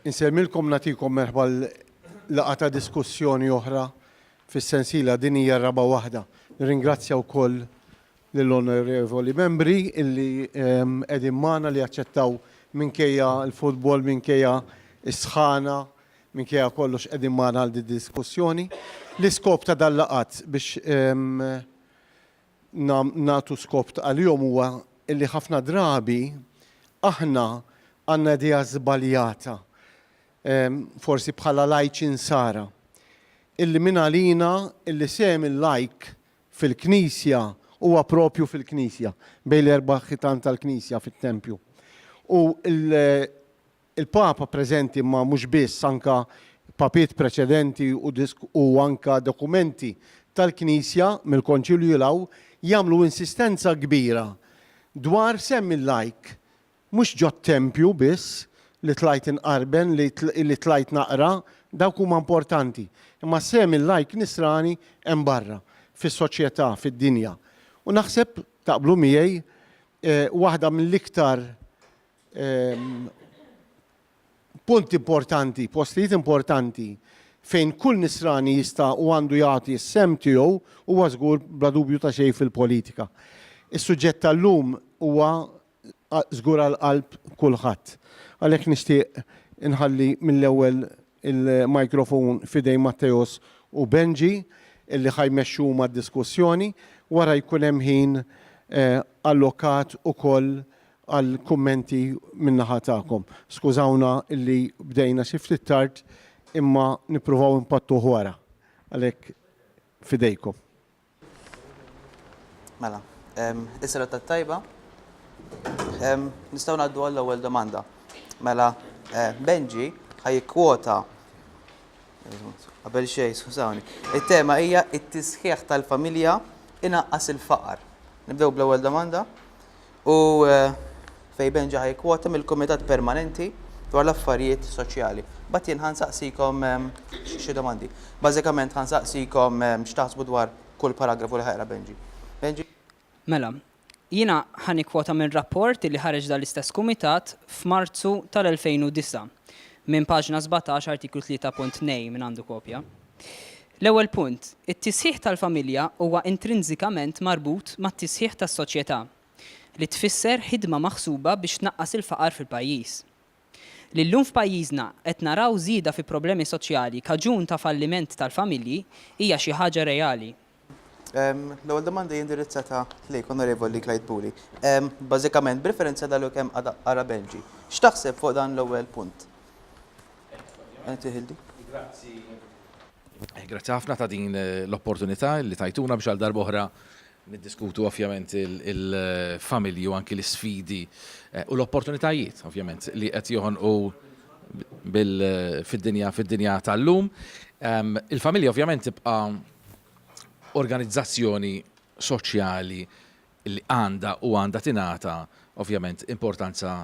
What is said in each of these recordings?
Insellmilkom nagħtikom merħba l-laqgħa ta' diskussjoni oħra fis-sensiela din hija r-raba' waħda. Nirringrazzja wkoll lill-onorevoli membri illi qegħdin magħna li aċċettaw minkejja l-futbol, minkejja s-sħana, minkejja kollox qegħdin magħna għal din diskussjoni. L-iskop ta' dal-laqgħat biex nagħtu skop għalihom huwa li ħafna drabi aħna għandna idea żbaljata, forsi bħala lajċi nsara, illi minn għalina illi sehem il-lajk fil-Knisja huwa propju fil-Knisja, bejn l-erba' ħitan tal-Knisja fit-tempju. U Il-Papa preżenti imma mhux biss, anka Papiet preċedenti u u anka dokumenti tal-Knisja mill-Konċilju 'l hawn jagħmlu insistenza kbira dwar sehem il-lajk mhux ġot-tempju biss li tlajt inqarben li li tlajt naqra dawk huma importanti imma sehem il-lajk nisrani hemm barra fis-soċjetà fid-dinja. U naħseb taqblu miegħi waħda mill-iktar punti importanti, postijiet importanti fejn kull nisrani jista' u għandu jagħti s-sehem tiegħu huwa żgur bla dubju ta' xejn fil-politika. Is-suġġett tal-lum huwa żgur għal qalb kulħadd. Għalhekk nixtieq inħalli mill-ewwel il-microphone f'idejn Matteos u Benji illi ħa jmexxu huma d-diskussjoni. Wara jkun hemm ħin allokat ukoll għal kummenti min-naħa tagħkom. Skużawna illi bdejna xi ftit tard imma nippruvaw inpattuh wara. Għalhekk f'idejkom. Mela, is-serata t-tajba. Nistgħu ngħaddu għall-ewwel domanda. Mela, eh, Benji ħa jikkwota qabel xejn, skużawni. It-tema hija it-tisħiħ tal-familja inaqqas il-faqar. Nibdew bl-ewwel domanda. U fejn Benji ħa jikkwota mill-Kumitat Permanenti dwar l-Affarijiet Soċjali. Mbagħad jien ħa nsaqsikom xi domandi. Bażikament ħa nsaqsikom x'taħsbu dwar kull paragrafu li ħa jaqra Benji. Benji? Mela, jiena ħa nikkwota minn rapport li ħareġ dan l-istess kumitat f'Marzu tal-2009, minn paġna 17 artiklu 3.2 min għandu kopja. L-ewwel punt, it-tisħiħ tal-familja huwa intrinsikament marbut mat-tisħiħ tas-soċjetà, li tfisser ħidma maħsuba biex tnaqqas il-faqar fil-pajjiż. Li llum f'pajjiżna qed naraw żieda fi problemi soċjali kaġun ta' falliment tal-familji hija xi ħaġa reali. L-ewwel domanda hija indirizzata lejk, Onorevoli Clyde Puli. Bażikament, b'referenza għal dak li kemm qara Benji, x'taħseb fuq dan l-ewwel punt? Grazzi. Grazzi ħafna ta' din l-opportunità li tajtuna biex għal darb'oħra niddiskutu ovvjament il-familji u anki l-isfidi eh, u l-opportunitajiet ovvjament li qed joħonqu fid-dinja fid-dinja tal-lum. Ehm, il-familja ovvjament tibqa' organizzazzjoni soċjali li għandha u għandha tingħata ovvjament importanza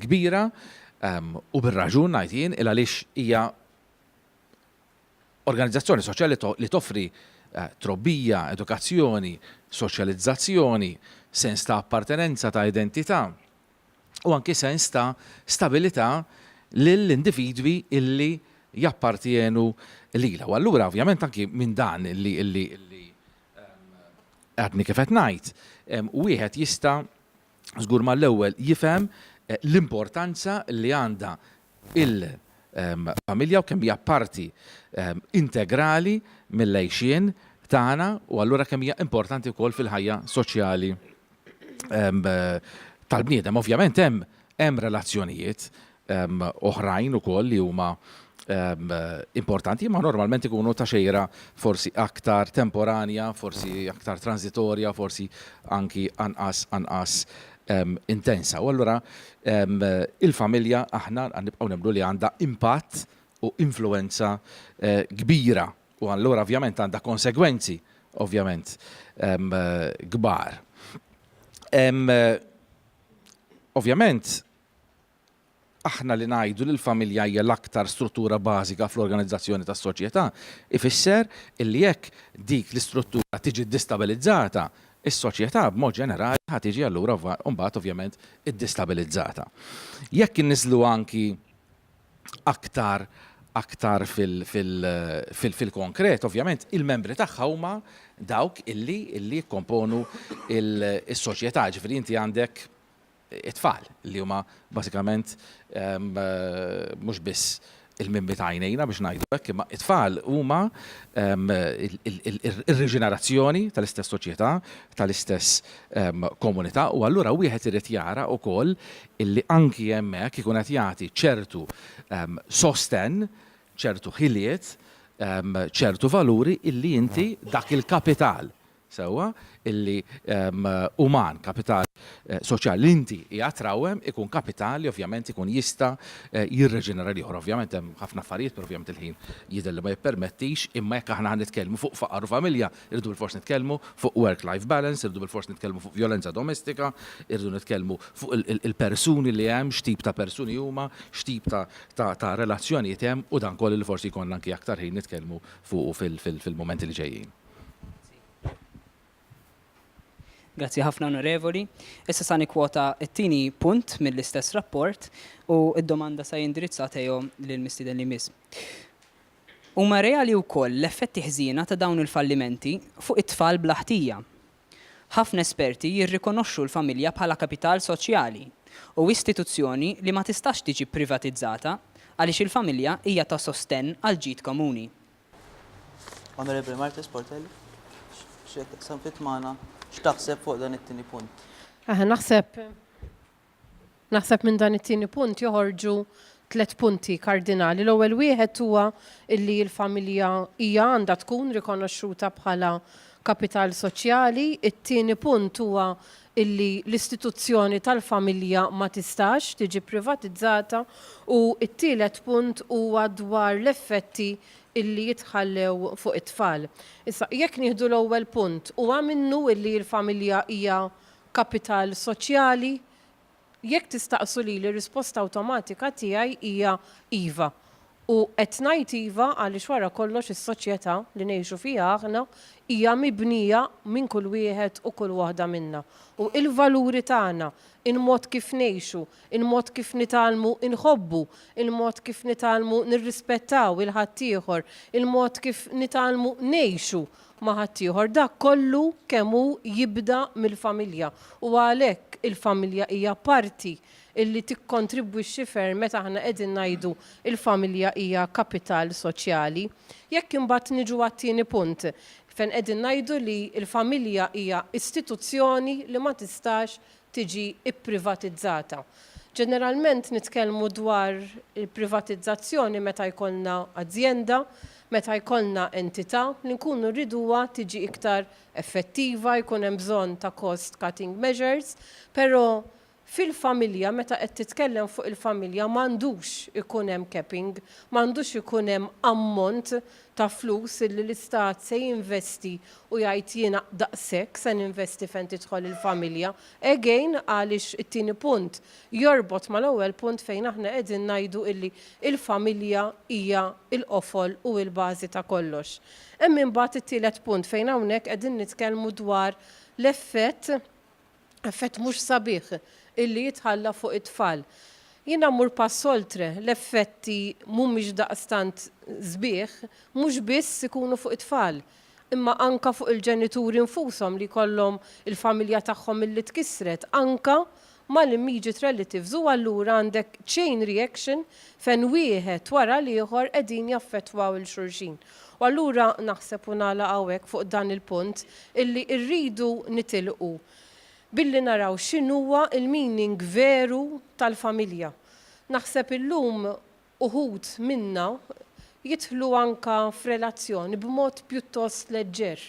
kbira u bir-raġun ngħid jien il għaliex hija organizzazzjoni soċjali li toffri trobbija, edukazzjoni, soċjalizzazzjoni, sens ta' appartenenza, ta' identità u anki sens ta' stabilità lill-individwi illi jappartjenu lilha. U allura ovvjament anki minn dan illi illi Għadni kif qed ngħid, wieħed jista' żgur mal-ewwel jifhem l-importanza li għandha il-familja u kemm hija parti integrali mill-għixien tagħna u allura kemm hija importanti wkoll fil-ħajja soċjali tal-bniedem. Ovvjament hemm hemm relazzjonijiet oħrajn ukoll li huma importanti, imma normalment ikunu ta' xejra forsi aktar temporanja, forsi aktar transitorja, forsi anki anqas anqas intensa. U allura il-familja aħna nibqgħu nemmnu li għandha impatt u influwenza kbira u allura ovvjament għandha konsegwenzi ovvjament kbar. Ovvjament Aħna li ngħidu li l-familja hija l-aktar struttura bażika fl-organizzazzjoni tas-soċjetà, ifisser illi jekk dik l-istruttura tiġi ddistabilizzata, is-soċjetà b'mod ġenerali ħa tiġi allura mbagħad ovvjament iddistabilizzata. Jekk inniżżlu anki. Aktar aktar fil-konkret, ovvjament, il-membri tagħha huma dawk illi illi jikkomponu is-soċjetà, ġifieri inti għandek it-tfal li huma bażikament mhux biss il-mimmi ta' għajnejna biex ngħidu hekk, imma it-tfal huma ir-riġenerazzjoni tal-istess soċjetà, tal-istess komunità u allura wieħed irid jara wkoll illi anki hemmhekk ikun qed jagħti ċertu sostenn, ċertu ħiliet, ċertu valuri illi inti dak il-kapital sewwa illi uman, kapital soċjali li inti qiegħed trawwem ikun kapital li ovvjament ikun jista' jirreġenera l-ieħor. Ovvjament hemm ħafna affarijiet, però ovvjament il-ħin jidher li ma jippermettix, imma jekk aħna ħa nitkellmu fuq faqar u familja, Irridu bilfors nitkellmu fuq work-life balance, irridu bilfors nitkellmu fuq vjolenza domestika, irridu nitkellmu fuq il-persuni li hemm, x'tip ta' persuni huma, x'tip ta' relazzjonijiet hemm u dan kollu li forsi jkollna anki aktar ħin nitkellmu fuqu fil-mumenti li ġejjin. Grazzi ħafna Onorevoli. Issa sa nikkwota t-tieni punt mill-istess rapport u d-domanda sa jindirizza Theo lill-mistieden li jmiss. Huma reali wkoll l-effetti ħżiena ta' dawn il-fallimenti fuq it-tfal bla ħtija. Ħafna esperti jirrikonoxxu l-familja bħala kapital soċjali u istituzzjoni li ma tistax tiġi privatizzata għaliex il-familja hija ta' sostenn għall-ġid komuni. Onorevoli Marthese Portelli, x'qed taqsam ftit magħna x'taħseb fuq dan it-tieni punt? Eħe, naħseb Naħseb minn dan it-tieni punt joħorġu tlett punti kardinali. L-ewwel wieħed huwa illi l-familja hija għandha tkun rikonoxxuta bħala kapital soċjali. It-tieni punt huwa illi l-istituzzjoni tal-familja ma tistax tiġi privatizzata u t-tielet punt huwa dwar l-effetti illi jitħallew fuq it-tfal. Issa, jekk nieħdu l-ewwel punt, huwa minnu illi l-familja hija kapital soċjali? Jekk tistaqsu lili r-risposta awtomatika tiegħi hija iva. U qed ngħid iva għaliex wara kollox is-soċjetà li ngħixu fiha aħna hija mibnija minn kull wieħed u kull waħda minna. U il-valuri tagħna, il-mod kif ngħixu, il-mod kif nitgħallmu nħobbu, il-mod kif nitgħallmu nirrispettaw 'il ħaddieħor, il-mod kif nitgħallmu ngħixu ma' ħaddieħor. Dak kollu kemm hu jibda mill-familja u għalhekk il-familja hija parti illi tikkontribwixxi ferm meta aħna qegħdin ngħidu l-familja hija kapital soċjali. Jekk imbagħad niġu għat-tieni punt, fejn qegħdin ngħidu li l-familja hija istituzzjoni li ma tistax tiġi pprivatizzata. Ġeneralment nitkellmu dwar il-privatizzazzjoni meta jkollna azjenda, meta jkollna entità li nkunu rriduha tiġi iktar effettiva, jkun hemm bżonn ta' cost cutting measures, però fil-familja meta qed titkellem fuq il-familja m'għandux ikun hemm capping, m'għandux ikun hemm ammont ta' flus illi l-Istat se jinvesti u jgħid jiena daqshekk se ninvesti fejn tidħol il-familja, again għaliex it-tieni punt jorbot mal-ewwel punt fejn aħna qegħdin ngħidu illi l-familja hija l-qofol u l-bażi ta' kollox. Hemm imbagħad it-tielet punt fejn hawnhekk qegħdin nitkellmu dwar l-effett effett mhux sabiħ illi jitħalla fuq it-tfal. Jiena mmur pass oltre, l-effetti mhumiex daqstant sbieħ, mhux biss ikunu fuq it-tfal, imma anka fuq il-ġenituri nfushom li jkollhom il-familja tagħhom illi tkissret, anka mal-immediate relatives u allura għandek chain reaction fejn wieħed wara l-ieħor qegħdin jaffettwaw 'il xulxin. U allura naħseb u nagħlaq hawnhekk fuq dan il-punt illi rridu nitilqu billi naraw x'inhuwa l-meaning veru tal-familja. Naħseb illum uħud minna jidħlu anka f'relazzjoni b'mod pjuttost leġġer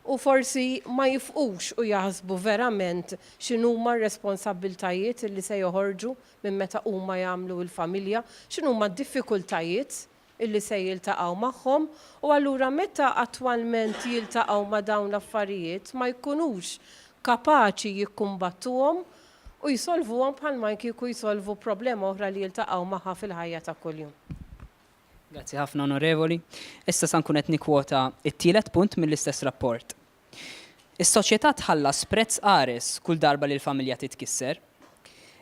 u forsi ma jifqux u jaħsbu verament x'inhuma r-responsabbiltajiet illi se joħorġu minn meta huma jagħmlu l-familja, x'inhuma d-diffikultajiet illi se jiltaqgħu magħhom u allura meta attwalment jiltaqgħu ma' dawn l-affarijiet ma jkunux kapaċi jikkumbattuhom u jsolvuhom bħalma kieku jsolvu problema oħra li jiltaqgħu magħha fil-ħajja ta' kuljum. Grazzi ħafna Onorevoli. Issa sa nkun qed nikkwota t-tielet punt mill-istess rapport. Is-soċjetà tħallas prezz qares kull darba li l-familja titkisser.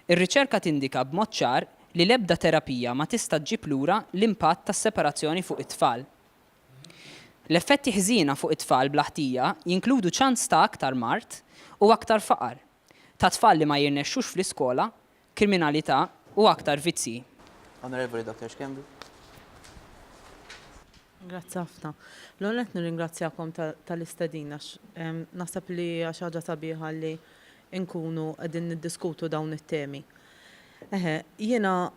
Ir-riċerka tindika b'mod ċar li l-ebda terapija ma tista' ġġib lura l-impatt tas-separazzjoni fuq it-tfal. L-effetti ħżiena fuq it-tfal bla ħtija jinkludu ċans ta' aktar mard u aktar faqar, ta' tfal li ma jirnexxux fl-iskola, kriminalità u aktar vizzji. Onorevoli Dottor Schembri. Grazzi ħafna. L-ewwel nett nirringrazzjakom tal-istedina għax naħseb li hija xi ħaġa sabiħa li nkunu qegħdin niddiskutu dawn it-temi. Eħe, jiena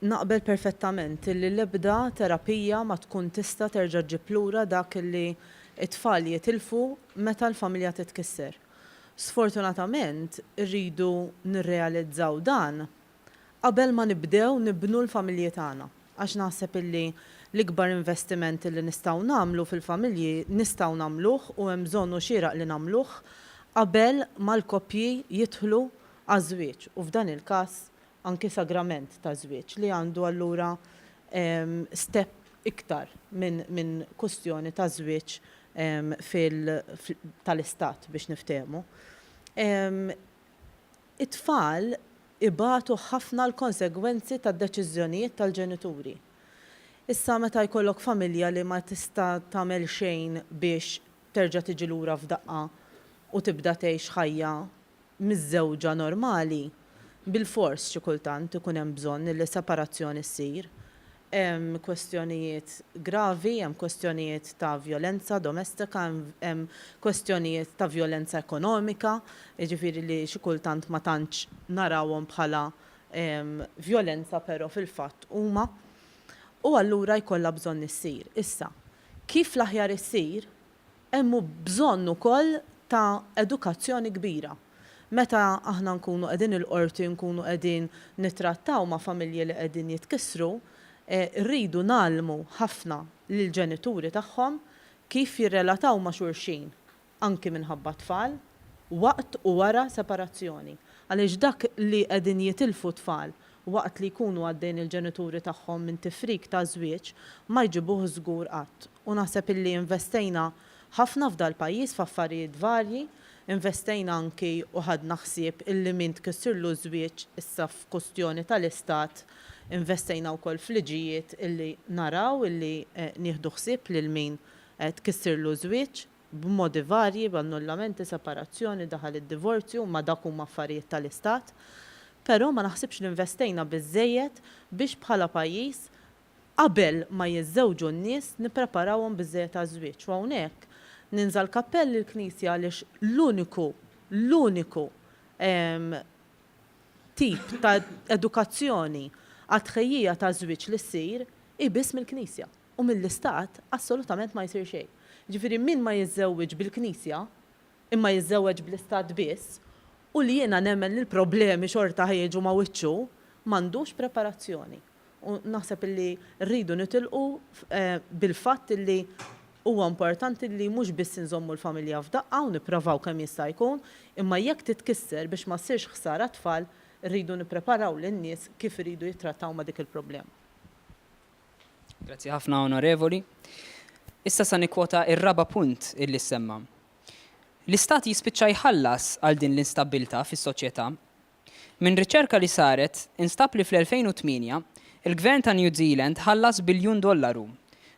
Naqbel perfettament illi l-ebda terapija ma tkun tista' terġa' ġġib lura dak illi t-tfal jitilfu meta l-familja titkisser. Sfortunatament irridu nirrealizzaw dan qabel ma nibdew nibnu l-familji tagħna għax naħseb illi l-ikbar investiment illi nistgħu nagħmlu fil-familji nistgħu nagħmluh u hemm bżonn u xieraq li nagħmluh qabel ma l-koppji jidħlu għaż-żwieġ u f'dan il-każ anki sagrament taż-żwieġ li għandu allura step iktar minn kustjoni ta' żwieġ fil tal-istat biex niftehmu. It-tfal ibatu ħafna l-konsegwenzi tad-deċiżjonijiet tal-ġenituri. Issa meta jkollok familja li ma tista' tagħmel xejn biex terġa' tiġi lura f'daqqa u tibda tgħix ħajja miżżewġa normali, bilfors xi kultant ikun hemm bżonn li separazzjoni ssir. Hemm kwestjonijiet gravi, hemm kwestjonijiet ta' vjolenza domestika, hemm kwestjonijiet ta' vjolenza ekonomika, jiġifieri li xi kultant ma tantx narawhom bħala vjolenza però fil-fatt huma. U allura jkollha bżonn issir. Issa, kif l-aħjar issir, Hemm bżonn ukoll ta' edukazzjoni kbira. Meta aħna nkunu qegħdin il-qorti u nkunu qegħdin nittrattaw ma' familji li qegħdin jitkissru, rridu ngħallmu ħafna lill-ġenituri tagħhom kif jirrelataw ma' xulxin anki minħabba t-tfal, waqt u wara separazzjoni. Għaliex dak li qegħdin jitilfu t-tfal waqt li jkunu għaddejn il-ġenituri tagħhom minn tifrik ta' żwieġ ma jġibuh żgur qatt. U naħseb illi investejna ħafna f'dal-pajjiż f'affarijiet varji, investejna anki u ħadna ħsieb illi min tkissirlu ż-żwieġ issa f'kustjoni tal-istat investejna wkoll f'liġijiet illi naraw illi nieħdu ħsieb lil min tkissirlu ż-żwieġ. b'modi varji, b'annullamenti, separazzjoni, daħal id-divorzju, imma dak huma affarijiet tal-Istat. Però ma naħsibx li investejna biżżejjed biex bħala pajjiż qabel ma jiżżewġu n-nies nippreparawhom biżżejjed għaż-żwieġ. U hawnhekk ninża' l-kappell lill-Knisja għaliex l-uniku, l-uniku tip ta' edukazzjoni għat-tħejjija taż-żwieġ li ssir hi biss mill-Knisja. U mill-Istat assolutament ma jsir xejn. Jiġifieri min ma jiżżewwiġ bil-Knisja, imma jiżżewweġ bl-Istat biss, u li jiena nemmen li l-problemi xorta ħa jiġu ma' wiċċu, m'għandux preparazzjoni. U naħseb illi rridu nitilqu bil-fatt illi huwa importanti li mhux biss inżommu l-familja f'daqqa u nipprovaw kemm jista' jkun, imma jekk titkisser biex ma ssirx ħsara għat-tfal, irridu nippreparaw lin-nies kif iridu jittrattaw ma' dik il-problema. Grazzi ħafna Onorevoli. Issa sa nikkwota r-raba' punt illi ssemma. L-Istat jispiċċa jħallas għal din l-instabbiltà fis-soċjetà. Minn riċerka li saret, instab li fl-2008, il-Gvern ta' New Zealand ħallas biljun dollaru,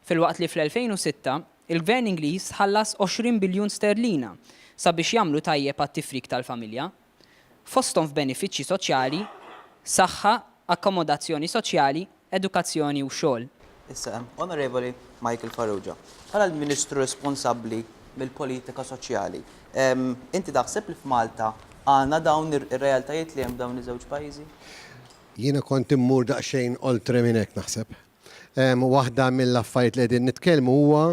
filwaqt li fl-2006, il-Gvern Ingliż ħallas 20 biljun sterlina sabiex jagħmlu tajjeb għat-tifrik tal-familja. fosthom f'benefiċċji soċjali, saħħa, akkomodazzjoni soċjali, edukazzjoni u xogħol. Issa, Onorevoli Michael Farrugia, bħala l-Ministru responsabbli mill-politika soċjali, inti taħseb li f'Malta għandna dawn ir-realtajiet li hemm f'dawn iż-żewġ pajjiżi? Jiena kont immur daqsxejn oltre minn hekk naħseb. Waħda mill-affarijiet li qegħdin nitkellmu huwa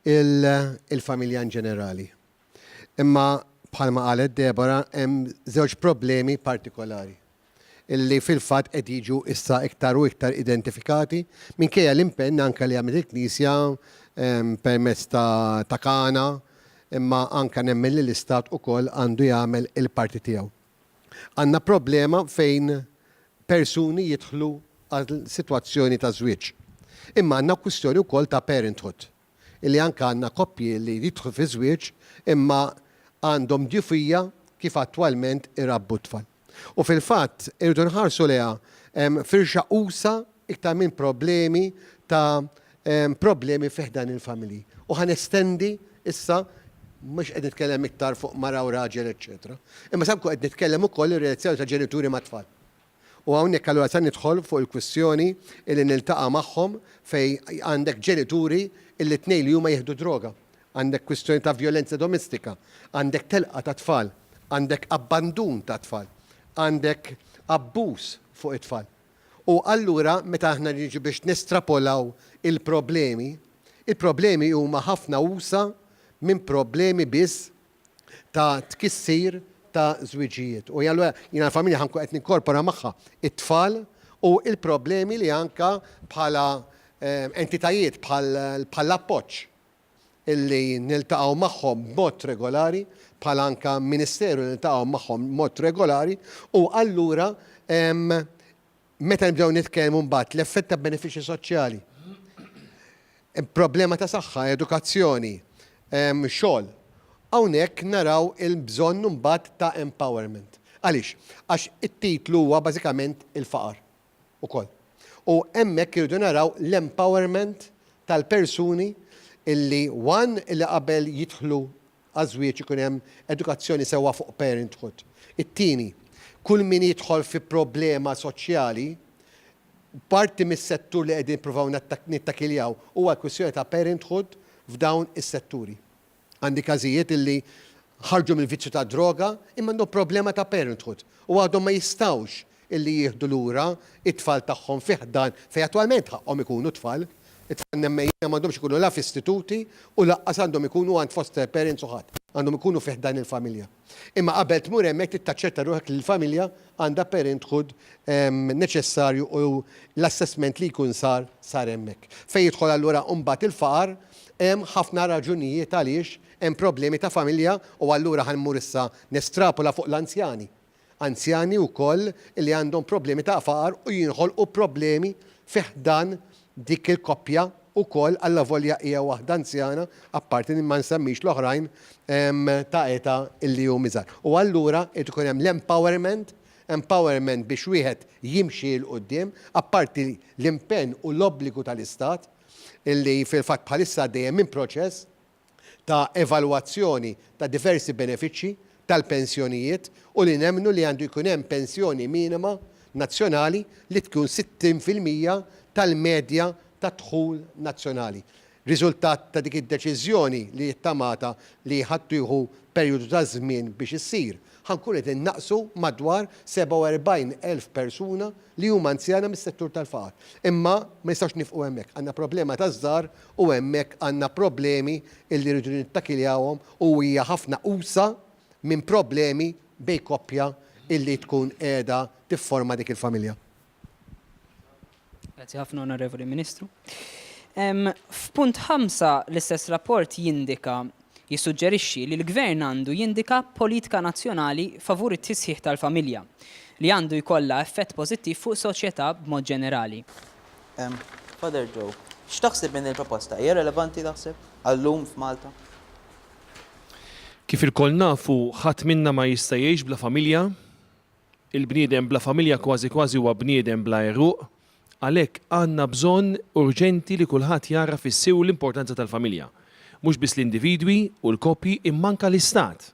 il-familja in ġenerali. Imma bħalma qalet Deborah hemm żewġ problemi partikolari illi fil-fatt qed jiġu issa iktar u iktar identifikati minkejja l-impenn anke li għamlet il-Knisja permezz ta' ta' Kana imma anke nemmen li l-Istat ukoll għandu jagħmel il-parti tiegħu. Għandna problema fejn persuni jidħlu għal sitwazzjoni ta' żwieġ. Imma għandna kwistjoni wkoll ta' parenthood. illi anke għandna koppji li jidħlu fi żwieġ imma għandhom djufija kif attwalment irabbu t-tfal. U fil-fatt irridu nħarsu lejha firxa usa' iktar minn problemi ta' problemi fi ħdan il-familji. U ħa nestendi issa mhux qed nitkellem iktar fuq mara u raġel eċċetera. Imma sa nkun qed nitkellem ukoll ir-relazzjoni ta' ġenituri mat-tfal. U hawnhekk allura sa nidħol fuq il-kwistjoni illi niltaqa' magħhom fejn għandek ġenituri illi t-tnejn li huma jieħdu droga. Għandek kwistjoni ta' vjolenza domestika, għandek telqa ta' tfal, għandek abbandun ta' tfal, għandek abbuż fuq it-tfal. U allura meta aħna niġu biex nestrapolaw il-problemi, il-problemi huma ħafna usa' minn problemi biss ta' tkissir ta' żwiġijiet. U allura jiena l-familja ħa nkun qed ninkorpora magħha t-tfal u l-problemi li anke bħala entitajiet bħall-appoġġ illi niltaqgħu magħhom b'mod regolari, bħala anke Ministeru niltaqgħu magħhom b'mod regolari u allura meta nibdew nitkellmu mbagħad l-effett ta' benefiċċji soċjali, problema ta' saħħa, edukazzjoni, xogħol. Hawnhekk naraw il-bżonn mbagħad ta' empowerment. Għaliex? Għax it-titlu huwa bażikament il-faqar. ukoll. U hemmhekk irridu naraw l-empowerment tal-persuni illi one illi qabel jidħlu għaż-żwieġ ikun hemm edukazzjoni sewwa fuq parenthood. It-tieni, kull min jidħol fi problema soċjali, parti mis-settur li qegħdin nippruvaw nittakiljaw huwa l-kwistjoni ta' parenthood f'dawn is-setturi. Għandi każijiet illi ħarġu mill-vizzju tad-droga imma għandhom problema ta' parenthood u għadhom ma jistgħux illi jieħdu lura t-tfal tagħhom fi ħdan fejn attwalment ħaqqhom ikunu t-tfal. It-tfal nemmen jiena m'għandhomx ikunu la f'istituti u lanqas għandhom ikunu għand foster parents u ħadd. Għandhom ikunu fi ħdan il-familja. Imma qabel tmur hemmhekk trid taċċerta ruħek li l-familja għandha parenthood neċessarju u l-assessment li jkun sar, sar hemmhekk. Fejn jidħol allura mbagħad il-faqar, hemm ħafna raġunijiet għaliex hemm problemi ta' familja u allura ħa mmur issa nestrapola fuq l-anzjani. Anzjani wkoll li għandhom problemi ta' faqar u jinħolqu problemi fi ħdan dik il-koppja wkoll allavolja hija waħda anzjana apparti li ma nsemmix l-oħrajn ta' età illi hum iżgħar. U allura irid ikun hemm l-empowerment, empowerment biex wieħed jimxi 'l quddiem, apparti l-impenn u l-obbligu tal-Istat illi fil-fatt bħalissa għaddejja minn proċess ta' evalwazzjoni ta' diversi benefiċċji tal-pensjonijiet u li nemmnu li għandu jkun hemm pensjoni minima nazzjonali li tkun 60% tal-medja tad-dħul nazzjonali. Riżultat ta' dik id-deċiżjoni li ttamata li ħa tieħu perjodu ta' żmien biex issir, ħa nkunu qed innaqqsu madwar 47,000 persuna li huma anzjana mis-settur tal-faqar. Imma ma nistgħux nifqu hemmhekk. Għandna problema taż-żgħar u hemmhekk għandna problemi illi rridu nittakiljawhom u hija ħafna usa' minn problemi bejn koppja illi tkun qiegħda tifforma dik il-familja. Grazzi ħafna Onorevoli Ministru. F'punt 5 l-istess rapport jindika jissuġġerixxi li l-Gvern għandu jindika politika nazzjonali favur it-tisħiħ tal-familja, li għandu jkollha effett pożittiv fuq is-soċjetà b'mod ġenerali. Father Joe, x'taħseb minn din il-proposta? Hija relevanti taħseb għal-lum f'Malta? Kif ilkoll nafu, ħadd minna ma jista' jgħix bla familja. Il-bniedem bla familja kważi kważi huwa bniedem bla għeruq. Għalhekk għandna bżonn urġenti li kulħadd jagħraf is-siwi u l-importanza tal-familja. Mhux biss l-individwi u l-koppji imma anke l-Istat.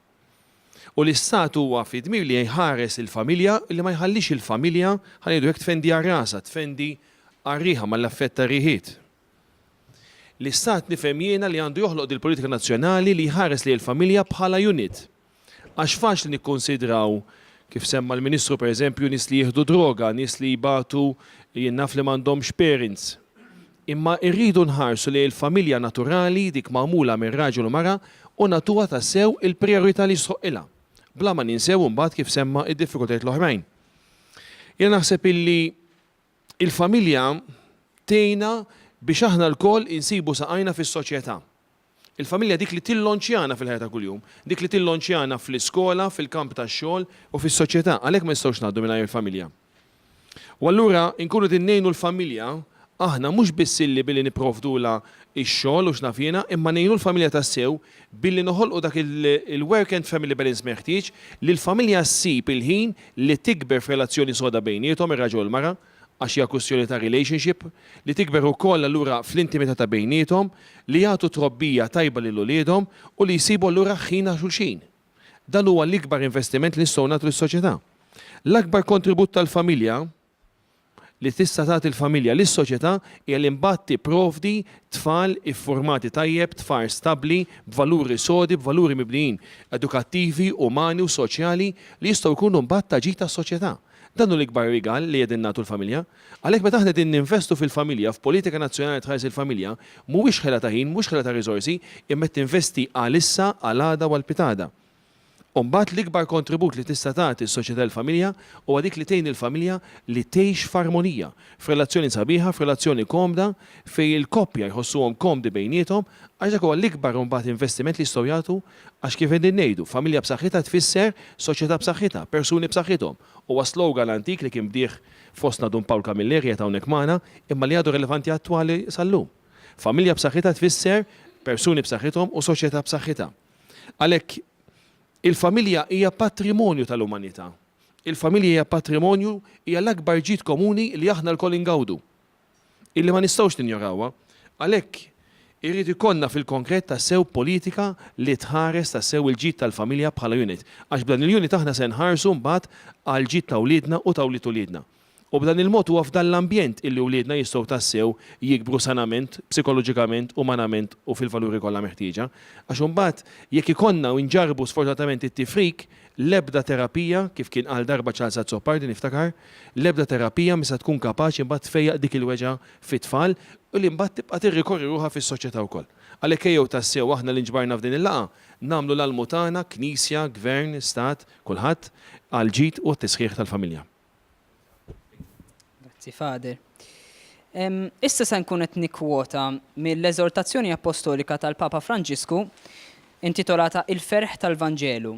U l-Istat huwa fi dmir li jħares il-familja, li ma jħallix il-familja, ħa ngħidu hekk, tfendi għal rasha, tfendi għal riħha mal-effett tar-riħiet. L-Istat nifhem jiena li għandu joħloq dil-politika nazzjonali li jħares lejn il-familja bħala unit. Għax faċli nikkunsidraw, kif semma l-Ministru per eżempju, nies li jieħdu droga, nies li jbatu jien naf li m'għandhomx parents. Imma rridu nħarsu lejn il-familja naturali, dik magħmula minn raġel u mara, u nagħtuha tassew il-prijorità li jistħoqqilha. Bla ma ninsew imbagħad kif semma d-diffikultajiet l-oħrajn. Jiena naħseb illi il-familja tgħinna biex aħna lkoll insibu saqajna fis-soċjetà. Il-familja dik li tillonċjana fil-ħajja ta' kuljum, dik li tillonċjana fl-iskola, fil-kamp tax-xogħol u fis-soċjetà, għalhekk ma nistgħux ngħaddu mingħajr il-familja. U allura nkunu qegħdin ngħinu l-familja. Aħna mhux biss illi billi nipprovdulha x-xogħol u x'naf jiena, imma ngħinu l-familja tassew billi noħolqu dak il-work and family balance meħtieġ li l-familja ssib il-ħin li tikber f'relazzjoni soda bejniethom ir-raġel u l-mara, għax hija kwistjoni ta' relationship, li tikber ukoll allura fl-intimità ta' bejniethom, li jagħtu trobbija tajba lil uliedhom u li jsibu allura ħin għal xulxin. Dan huwa l-ikbar investiment li nistgħu nagħtu lis-soċjetà. L-akbar kontribut tal-familja li tista' tagħti l-familja lis-soċjetà hija li mbagħad tipprovdi tfal iffurmati tajjeb, tfal stabbli, b'valuri sodi, b'valuri mibnijin edukattivi, umani u soċjali li jistgħu jkunu mbagħad ta' ġid għas-soċjetà. Dan hu l-ikbar rigal li qegħdin nagħtu l-familja. Għalhekk meta aħna qegħdin ninvestu fil-familja, f'politika nazzjonali tħares il-familja, mhuwiex ħela ta' ħin, mhuwiex ħela ta' riżorsi, imma qed tinvesti għal issa, għal għada u għal pitgħada. U mbagħad l-ikbar kontribut li tista' tagħti s-soċjetà lill-familja huwa dik li tgħin lill-familja li tgħix f'armonija, f'relazzjoni sabiħa, f'relazzjoni komda fejn il-koppja jħossuhom komdi bejniethom għax dak huwa l-ikbar imbagħad investiment li jistgħu jagħtu għax kif qegħdin ngħidu, familja b'saħħitha tfisser soċjetà b'saħħitha, persuni b'saħħithom. Huwa slogan antik li kien bdieh fostna Dun Pawl Camilleri qiegħed hawnhekk magħna imma li għadu relevanti attwali sal-lum. Familja b'saħħitha tfisser persuni b'saħħithom u soċjetà b'saħħitha. Għalhekk, il-familja hija patrimonju tal-umanità. Il-familja hija patrimonju, hija l-akbar ġid komuni li aħna lkoll ingawdu. Illi ma nistgħux ninjorawha. Għalhekk, irid ikollna fil-konkret tassew politika li tħares tassew il-ġid tal-familja bħala unit. Għax b'dan il-unit aħna se nħarsu mbagħad għall-ġid ta' wliedna u ta' wlied uliedna. U b'dan il-mod huwa f'dan l-ambjent illi wliedna jistgħu tassew jikbru sanament, psikoloġikament, umanament u fil-valuri kollha meħtieġa. Għax imbagħad jekk ikollna u nġarrbu sfortunatament it-tifrik, l-ebda terapija, kif kien qal darba Charles Azzopardi niftakar, l-ebda terapija mhi se tkun kapaċi mbagħad tfejjaq dik il-weġgħa fit-tfal u li mbagħad tibqa' tirrikorri ruħha fis-soċjetà wkoll. Għalhekk ejjew tassew aħna li nġbarna f'din il-laqgħa nagħmlu l-almu tagħna, Knisja, Gvern, Stat, kulħadd, għall-ġid u għat-tisħiħ tal-familja. Grazzi, Father. Issa se nkun qed nikkwota mill-eżortazzjoni appostolika tal-Papa Franġisku intitolata Il-Ferħ tal-Vanġelu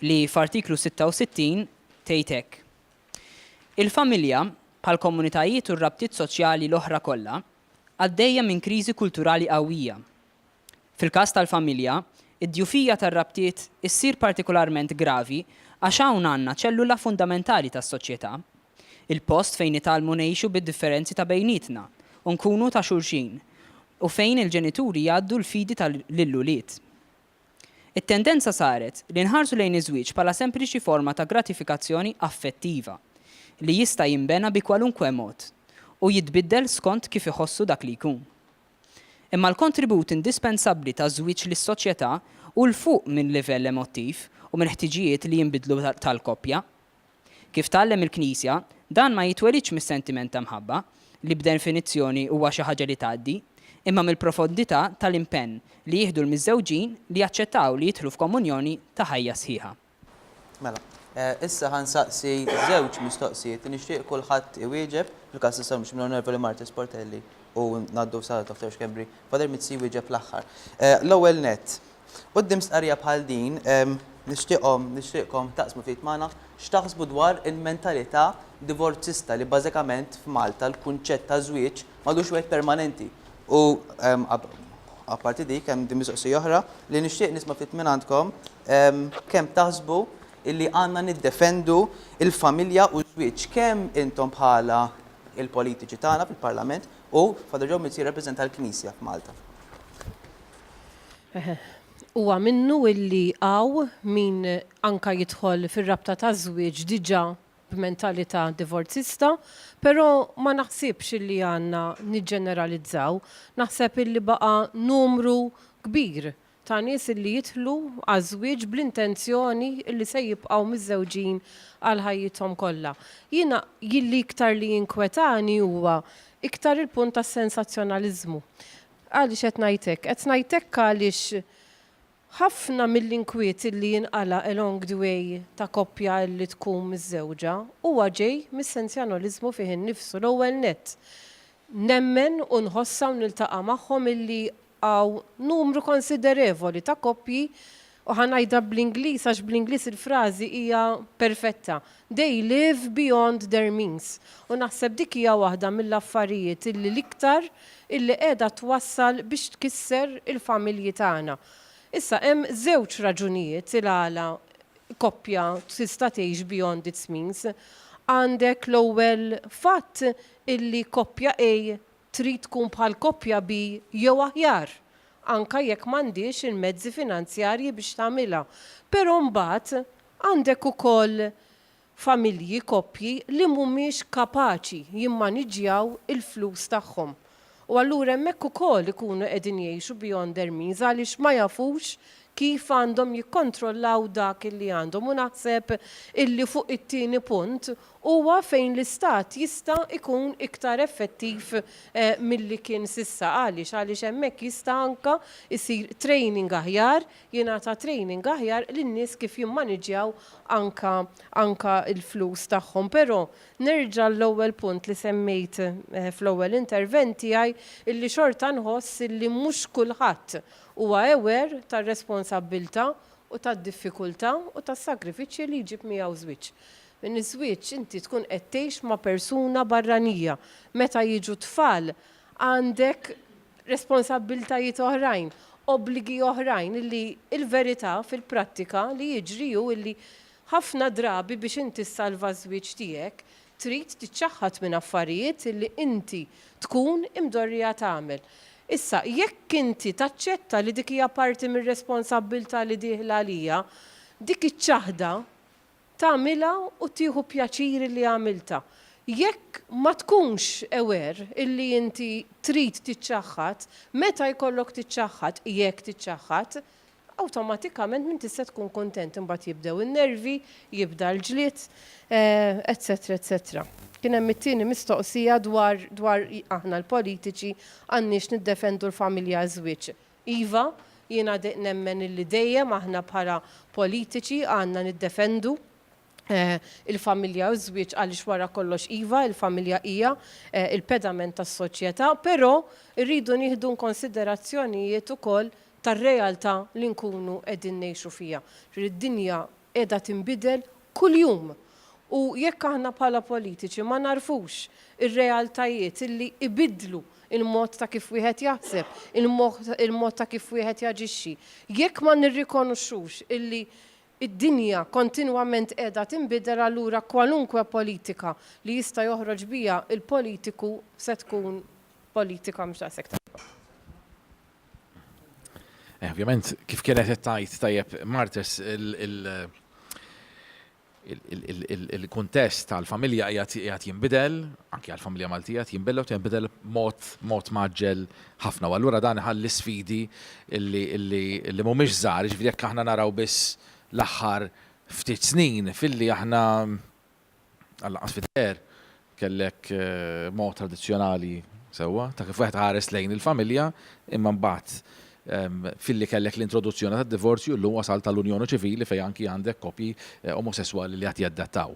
li f'artiklu 66 tgħid hekk. Il-familja, bħall-komunitajiet u r-rabtiet soċjali l-oħra kollha, għaddejja minn kriżi kulturali qawwija. Fil-każ tal-familja, id-djufija tar-rabtiet issir partikolarment gravi għax hawn għandna ċellula fundamentali tas-soċjetà, il-post fejn nitgħallmu ngħixu bid-differenzi ta' bejnietna u nkunu ta' xulxin, u fejn il-ġenituri jgħaddu l-fidi ta' lill-ulied. It-tendenza saret li nħarsu lejn iż-żwieġ bħala sempliċi forma ta' gratifikazzjoni affettiva, li jista' jinbena bi kwalunkwe mod u jitbiddel skont kif iħossu dak li jkun. Imma l-kontribut indispensabbli taż-żwieġ lis-soċjetà hu 'l fuq minn livell emottiv u mill-ħtiġijiet li jinbidlu tal-koppja. Kif tgħallem il-Knisja, dan ma jitwelidx mis-sentiment ta' mħabba, li b'definizzjoni huwa xi ħaġa li tgħaddi, imma mill-profondità tal-impenn li jieħdu l-miżżewġin li jaċċettaw li jidħlu f'komunjoni ta' ħajja sħiħa. Mela, issa ħa nsaqsi żewġ mistoqsijiet li nixtieq kulħadd iwieġeb, fil-każ issa mhux mill-Onorevoli Marthese Portelli u ngħaddu sa Dr. Schembri. Father Mizzi jwieġeb l-aħħar. L-ewwel nett, quddiem stqarrija bħal din, nixtieqhom, nixtieqkom taqsmu ftit magħna x'taħsbu dwar il-mentalità divorzista li bażikament f'Malta l-kunċett ta' żwieġ m'għadux wieħed permanenti. U apparti dik hemm din mistoqsija oħra li nixtieq nisma' ftit minn għandkom kemm taħsbu illi għandna niddefendu il-familja u ż-żwieġ kemm intom bħala il-politiċi tagħna fil-Parlament u Father Joe Mizzi jirrappreżenta l-Knisja f'Malta. Huwa minnu illi hawn min anka jidħol fir-rabta taż-żwieġ diġà b'mentalità divorzista, però ma naħsibx illi għandna niġġeneralizzaw. Naħseb illi baqa' numru kbir ta' nies illi jidħlu għaż-żwieġ bl-intenzjoni illi se jibqgħu miżżewġin għal ħajjithom kollha. Jiena li iktar li jinkwetani huwa iktar il-punt tas-sensazzjonaliżmu. Għaliex qed ngħid hekk? Qed ngħid hekk għaliex Ħafna mill-inkwiet illi jinqala' along the way ta' koppja illi tkun miżżewġa huwa ġej mis-senzjanoliżmu fih innifsu l-ewwel nett. Nemmen u nħossha u niltaqa' magħhom illi hawn numru konsiderevoli ta' koppji. U ħa ngħidha bl-Ingliż għax bl-Ingliż il-frażi hija perfetta. They live beyond their means. U naħseb dik hija waħda mill-affarijiet illi l-iktar illi qiegħda twassal biex tkisser il-familji tagħna. Issa hemm żewġ raġunijiet il-għala koppja tista' tgħix beyond its means. Għandek l-ewwel fatt illi koppja A trid tkun bħal koppja B jew aħjar, anke jekk m'għandhiex il-mezzi finanzjarji biex tagħmilha. Però mbagħad għandek ukoll familji, koppji li mhumiex kapaċi jimmaniġġjaw il-flus tagħhom. U allura hemmhekk ukoll ikunu qegħdin jgħixu beyond their means għaliex ma jafux kif għandhom jikkontrollaw dak illi għandhom u naħseb illi fuq it-tieni punt huwa fejn l-Istat jista' jkun iktar effettiv milli kien s'issa. Għaliex? Għaliex hemmhekk jista' anke jsir training aħjar, jingħata training aħjar lin-nies kif jimmaniġġjaw anke anke l-flus tagħhom. Però nerġa' l-ewwel punt li semmejt fl-ewwel intervent tiegħi illi xorta nħoss illi mhux kulħadd huwa aware tar-responsabbiltà u tad-diffikultà u tas-sagrifiċċji li jġib miegħu żwieġ. Minn iż-żwieġ inti tkun qed tgħix ma' persuna barranija. Meta jiġu t-tfal għandek responsabbiltajiet oħrajn, obbligi oħrajn illi l-verità fil-prattika li jiġri hu illi ħafna drabi biex inti ssalva ż-żwieġ tiegħek trid tiċċaħħad minn affarijiet illi inti tkun imdorrija tagħmel. Issa, jekk inti taċċetta li dik hija parti mir-responsabbiltà li dieħla għalija, dik iċ-ċaħda tagħmilha u tieħu pjaċir illi għamiltha. Jekk ma tkunx aware illi inti trid tiċċaħħad, meta jkollok tiċċaħħad, jekk tiċċaħħad, awtomatikament m'intix se tkun kuntent, imbagħad jibdew in-nervi, jibda l-ġlied, etcetera etcetera. Kien hemm it-tieni mistoqsija dwar dwar aħna l-politiċi għandniex niddefendu l-familja ż-żwieġ. Iva, jiena nemmen illi dejjem aħna bħala politiċi għandna niddefendu il-familja u ż-żwieġ għaliex wara kollox iva, il-familja hija il-pedament tas-soċjetà, però rridu nieħdu inkonsiderazzjonijiet ukoll tar-realtà li nkunu qegħdin ngħixu fiha. Ġifieri d-dinja qiegħda tinbidel kuljum u jekk aħna bħala politiċi ma nagħrfux ir-realtajiet illi ibiddlu il-mod ta' kif wieħed jaħseb, il-mod ta' kif wieħed jaġixxi, jekk ma nirrikonoxxux illi Id-dinja kontinwament qiegħda tinbidel allura kwalunkwe politika li jista' joħroġ biha l-politiku se tkun politika mhux daqshekk tajba. Eh, ovvjament, kif kienet qed tgħid tajjeb Martes il-kuntest tal-familja qiegħed jinbidel, anki għall-familja Maltija qed jinbidel u jinbidel mod mod mgħaġġel ħafna. U allura dan iħalli sfidi li li mhumiex żgħar, jiġifieri jekk aħna naraw biss l-aħħar ftit snin filli aħna għall-anqas fid-deher kellek mod tradizzjonali sewwa ta' kif wieħed iħares lejn il-familja, imma mbagħad filli kellek l-introduzzjoni tad-divorzju llum wasalt għall-unjoni ċivili fejn anki għandek koppji omosesswali li qed jadattaw.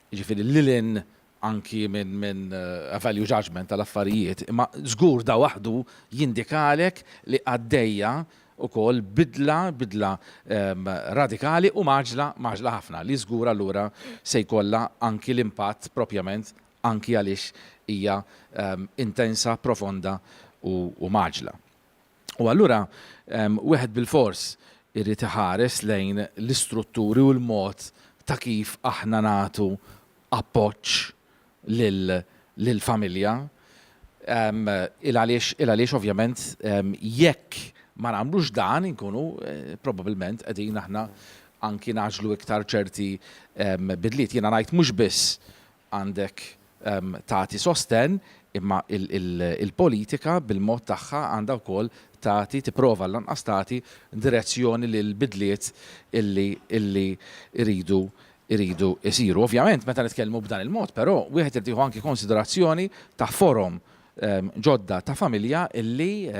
Jiġifieri lil hinn anki minn min a value judgment tal-affarijiet, imma żgur da waħdu jindikalek li għaddejja ukoll bidla, bidla radikali u mgħaġġla, mgħaġġla ħafna, li żgur allura se jkollha anki l-impatt propjament anki għaliex hija intensa, profonda u mgħaġġla. U allura wieħed bilfors irid iħares lejn l-istrutturi u l-mod ta' kif aħna nagħtu appoġġ lill-familja. Il għaliex il għaliex ovvjament jekk ma nagħmlux dan inkunu probabbilment qegħdin aħna anki ngħaġġlu iktar ċerti bidliet. Jiena ngħid mhux biss għandek tagħti sostenn, imma il-politika bil-mod tagħha għandha wkoll tagħti, tipprova għall-anqas tagħti direzzjoni lill-bidliet illi illi jridu jridu jsiru. Ovvjament meta nitkellmu b'dan il-mod però wieħed irid jieħu anki konsiderazzjoni ta' forom ġodda ta' familja illi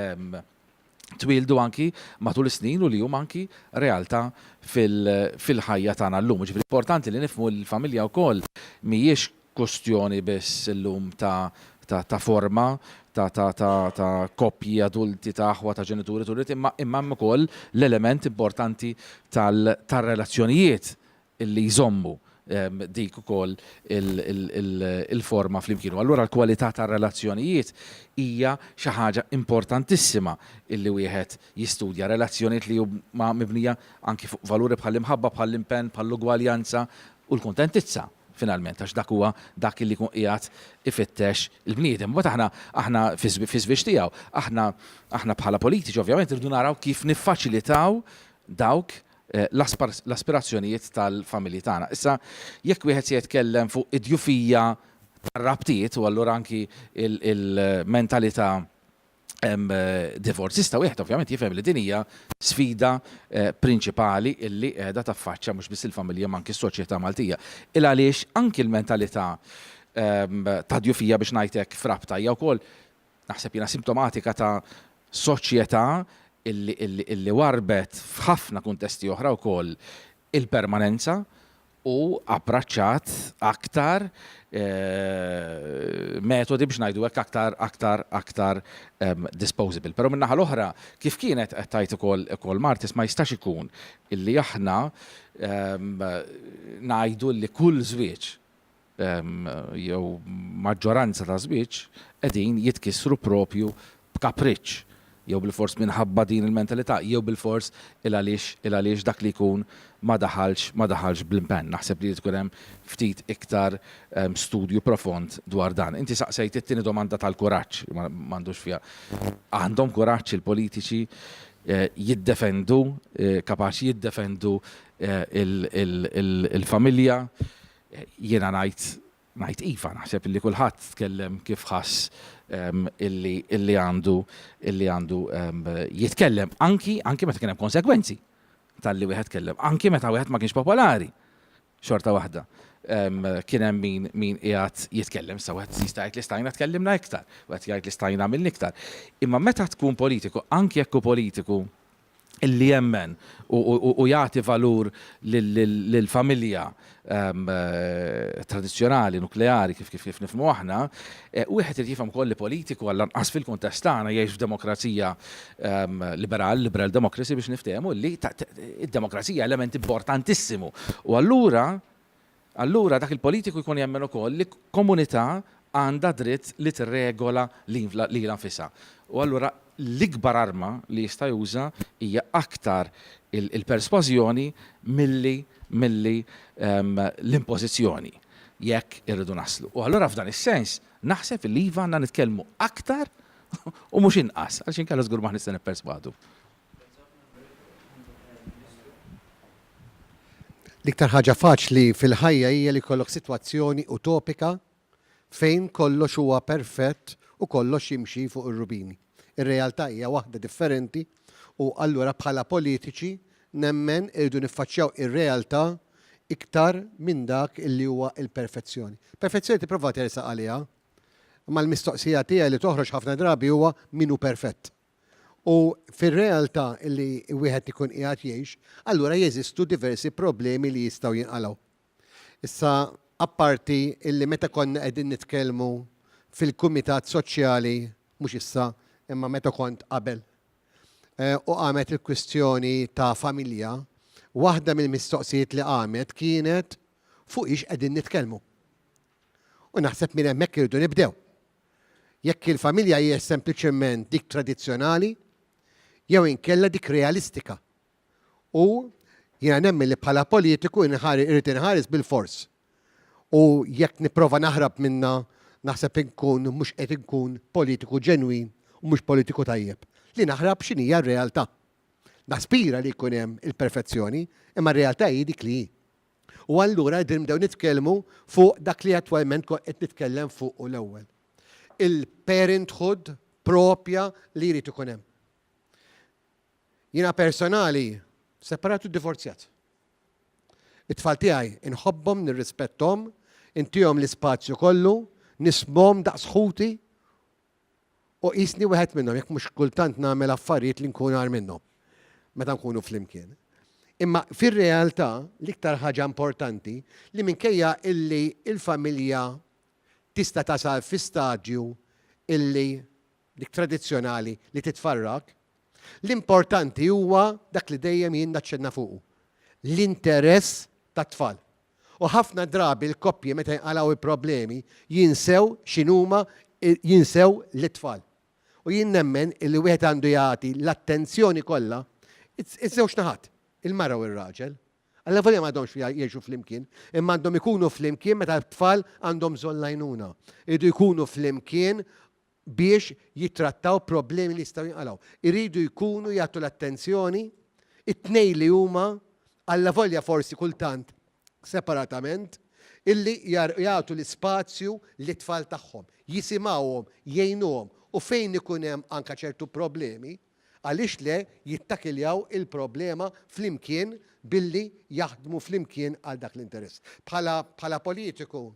twieldu anki matul is-snin u li huma anki realtà fil-ħajja tagħna llum. Jiġifieri importanti li nifhmu li l-familja wkoll mhijiex kustjoni biss illum ta' ta' ta' forma ta' ta' ta' ta' koppji adulti, ta' aħwa, ta' ġenituri, ta' ulied, imma imma hemm ukoll l-element importanti tal tar-relazzjonijiet illi jżommu dik ukoll il-forma flimkien. U allura l-kwalità tar-relazzjonijiet hija xi ħaġa importantissima illi wieħed jistudja. Relazzjonijiet li huma mibnija anki fuq valuri bħall-imħabba, bħall-impenn, bħall-ugwaljanza u l-kuntentizza finalment għax dak huwa dak li jkun qiegħed ifittex il-bniedem. Imbagħad aħna aħna fiż-żwieġ tiegħu, aħna aħna bħala politiċi ovvjament irridu naraw kif niffaċilitaw dawk l-aspirazzjonijiet tal-familji tagħna. Issa, jekk wieħed se jitkellem fuq id-djufija tar-rabtiet u allura anki il-mentalità divorzista, wieħed ovvjament jifhem li din hija sfida prinċipali illi qiegħda taffaċċja mhux biss il-familja imma anki s-soċjetà Maltija. Il għaliex anki l-mentalità ta' djufija biex ngħid hekk f'rabta hija wkoll naħseb jiena simptomatika ta' soċjetà illi illi illi warrbet f'ħafna kuntesti oħra wkoll il-permanenza u abbraċċat aktar metodi biex ngħidu hekk aktar aktar aktar disposable. Però min-naħa l-oħra, kif kienet qed tgħid ukoll ukoll Martis, ma jistax ikun illi aħna ngħidu li kull żwieġ jew maġġoranza ta' żwieġ qegħdin jitkissru propju b'kapriċċ jew bilfors minħabba din il-mentalità jew bilfors il-għaliex il-għaliex dak li jkun ma daħalx ma daħalx bl-impenn. Naħseb li jrid ikun hemm ftit iktar studju profond dwar dan. Inti saqsejt it-tieni domanda tal-kuraġġ, m'għandux fiha. Għandhom kuraġġ il-politiċi jiddefendu, kapaċi jiddefendu il-familja? Jiena ngħid ngħid iva, naħseb illi kulħadd tkellem kif ħass illi illi għandu illi għandu jitkellem, anki anki meta kien hemm konsegwenzi talli wieħed tkellem, anki meta wieħed ma kienx popolari, xorta waħda kien hemm min min qiegħed jitkellem. Issa wieħed jista' jgħid li stajna tkellimna iktar, wieħed jgħid li stajna għamilna iktar. Imma meta tkun politiku, anki jekk hu politiku illi jemmen u jagħti valur lill-familja tradizzjonali, nukleari, kif kif kif nifhmu aħna, wieħed irid jifhem ukoll li politiku għall-anqas fil-kuntest tagħna jgħix f'demokrazija liberal, liberal democracy biex niftehmu li id-demokrazija element importantissimu. U allura Allura dak il-politiku jkun jemmen ukoll li komunità għandha dritt li tirregola lilha nfisha. U allura l-ikbar arma li jista' juża hija aktar il-persważjoni milli milli l-impożizzjoni, jekk irridu naslu. U allura f'dan is-sens naħseb li iva għandna nitkellmu aktar u mhux inqas, għaliex inkella żgur m'aħniex se nipperswadu. L-iktar ħaġa faċli fil-ħajja hija li jkollok sitwazzjoni utopika fejn kollox huwa perfett u kollox jimxi fuq ir-rubini. Ir-realtà hija waħda differenti u allura bħala politiċi nemmen irridu niffaċċjaw ir-realtà iktar minn dak illi huwa l-perfezzjoni. Perfezzjoni tipprova tersaq għaliha, imma l-mistoqsija tiegħi li toħroġ ħafna drabi huwa min hu perfett. U fir-realtà li wieħed ikun qiegħed jgħix, allura jeżistu diversi problemi li jistgħu jinqalgħu. Issa, apparti illi meta konna qegħdin nitkellmu fil-kumitat soċjali, mhux issa, imma meta kont qabel, u qamet il-kwistjoni ta' familja, waħda mill-mistoqsijiet li qamet kienet fuq ix qegħdin nitkellmu. U naħseb minn hemmhekk irridu nibdew. Jekk il-familja hijiex sempliċement dik tradizzjonali jew inkella dik realistika. U jiena nemmen li bħala politiku irrid inħares bilfors. U jekk nipprova naħrab minnha naħseb inkun mhux qed inkun politiku ġenwin u mhux politiku tajjeb. Li naħrab x'inhija r-realtà. Naspira li jkun hemm il-perfezzjoni, imma r-realtà hi dik li hi. U allura qegħdin nibdew nitkellmu fuq dak li attwalment kont qed nitkellem fuqu l-ewwel. Il-parenthood propja li jrid ikun hemm. Jiena personali separat u divorzjat. It-tfal tiegħi inħobbhom, nirrispetthom, intihom l-ispazju kollu, nismhom daqs ħuti U qisni wieħed minnhom, jekk mhux kultant nagħmel affarijiet li nkun agħar minnhom meta nkunu flimkien. Imma fir-realtà l-iktar ħaġa importanti li minkejja illi il-familja tista' tasal fi stadju illi dik tradizzjonali li titfarrak, l-importanti huwa dak li dejjem jien naċċenna fuqu, l-interess tat-tfal. U ħafna drabi l-koppji meta jinqalgħu il-problemi jinsew x'inhuma jinsew lit-tfal. U jien nemmen illi wieħed għandu jagħti l-attenzjoni kollha iż-żewġ naħat, il-mara u r-raġel. Allavolja m'għadhomx jgħixu flimkien, imma għandhom ikunu flimkien meta t-tfal għandhom bżonn l-għajnuna. Iridu jkunu flimkien biex jittrattaw problemi li jistgħu jinqalgħu. Iridu jkunu jagħtu l-attenzjoni it-tnejn li huma allavolja forsi kultant separatament illi jagħtu l-ispazju lit-tfal tagħhom, jisimgħuhom, jgħinuhom u fejn ikun hemm anke ċertu problemi, għaliex le jittakiljaw il-problema flimkien billi jaħdmu flimkien għal dak l-interess. Bħala bħala politiku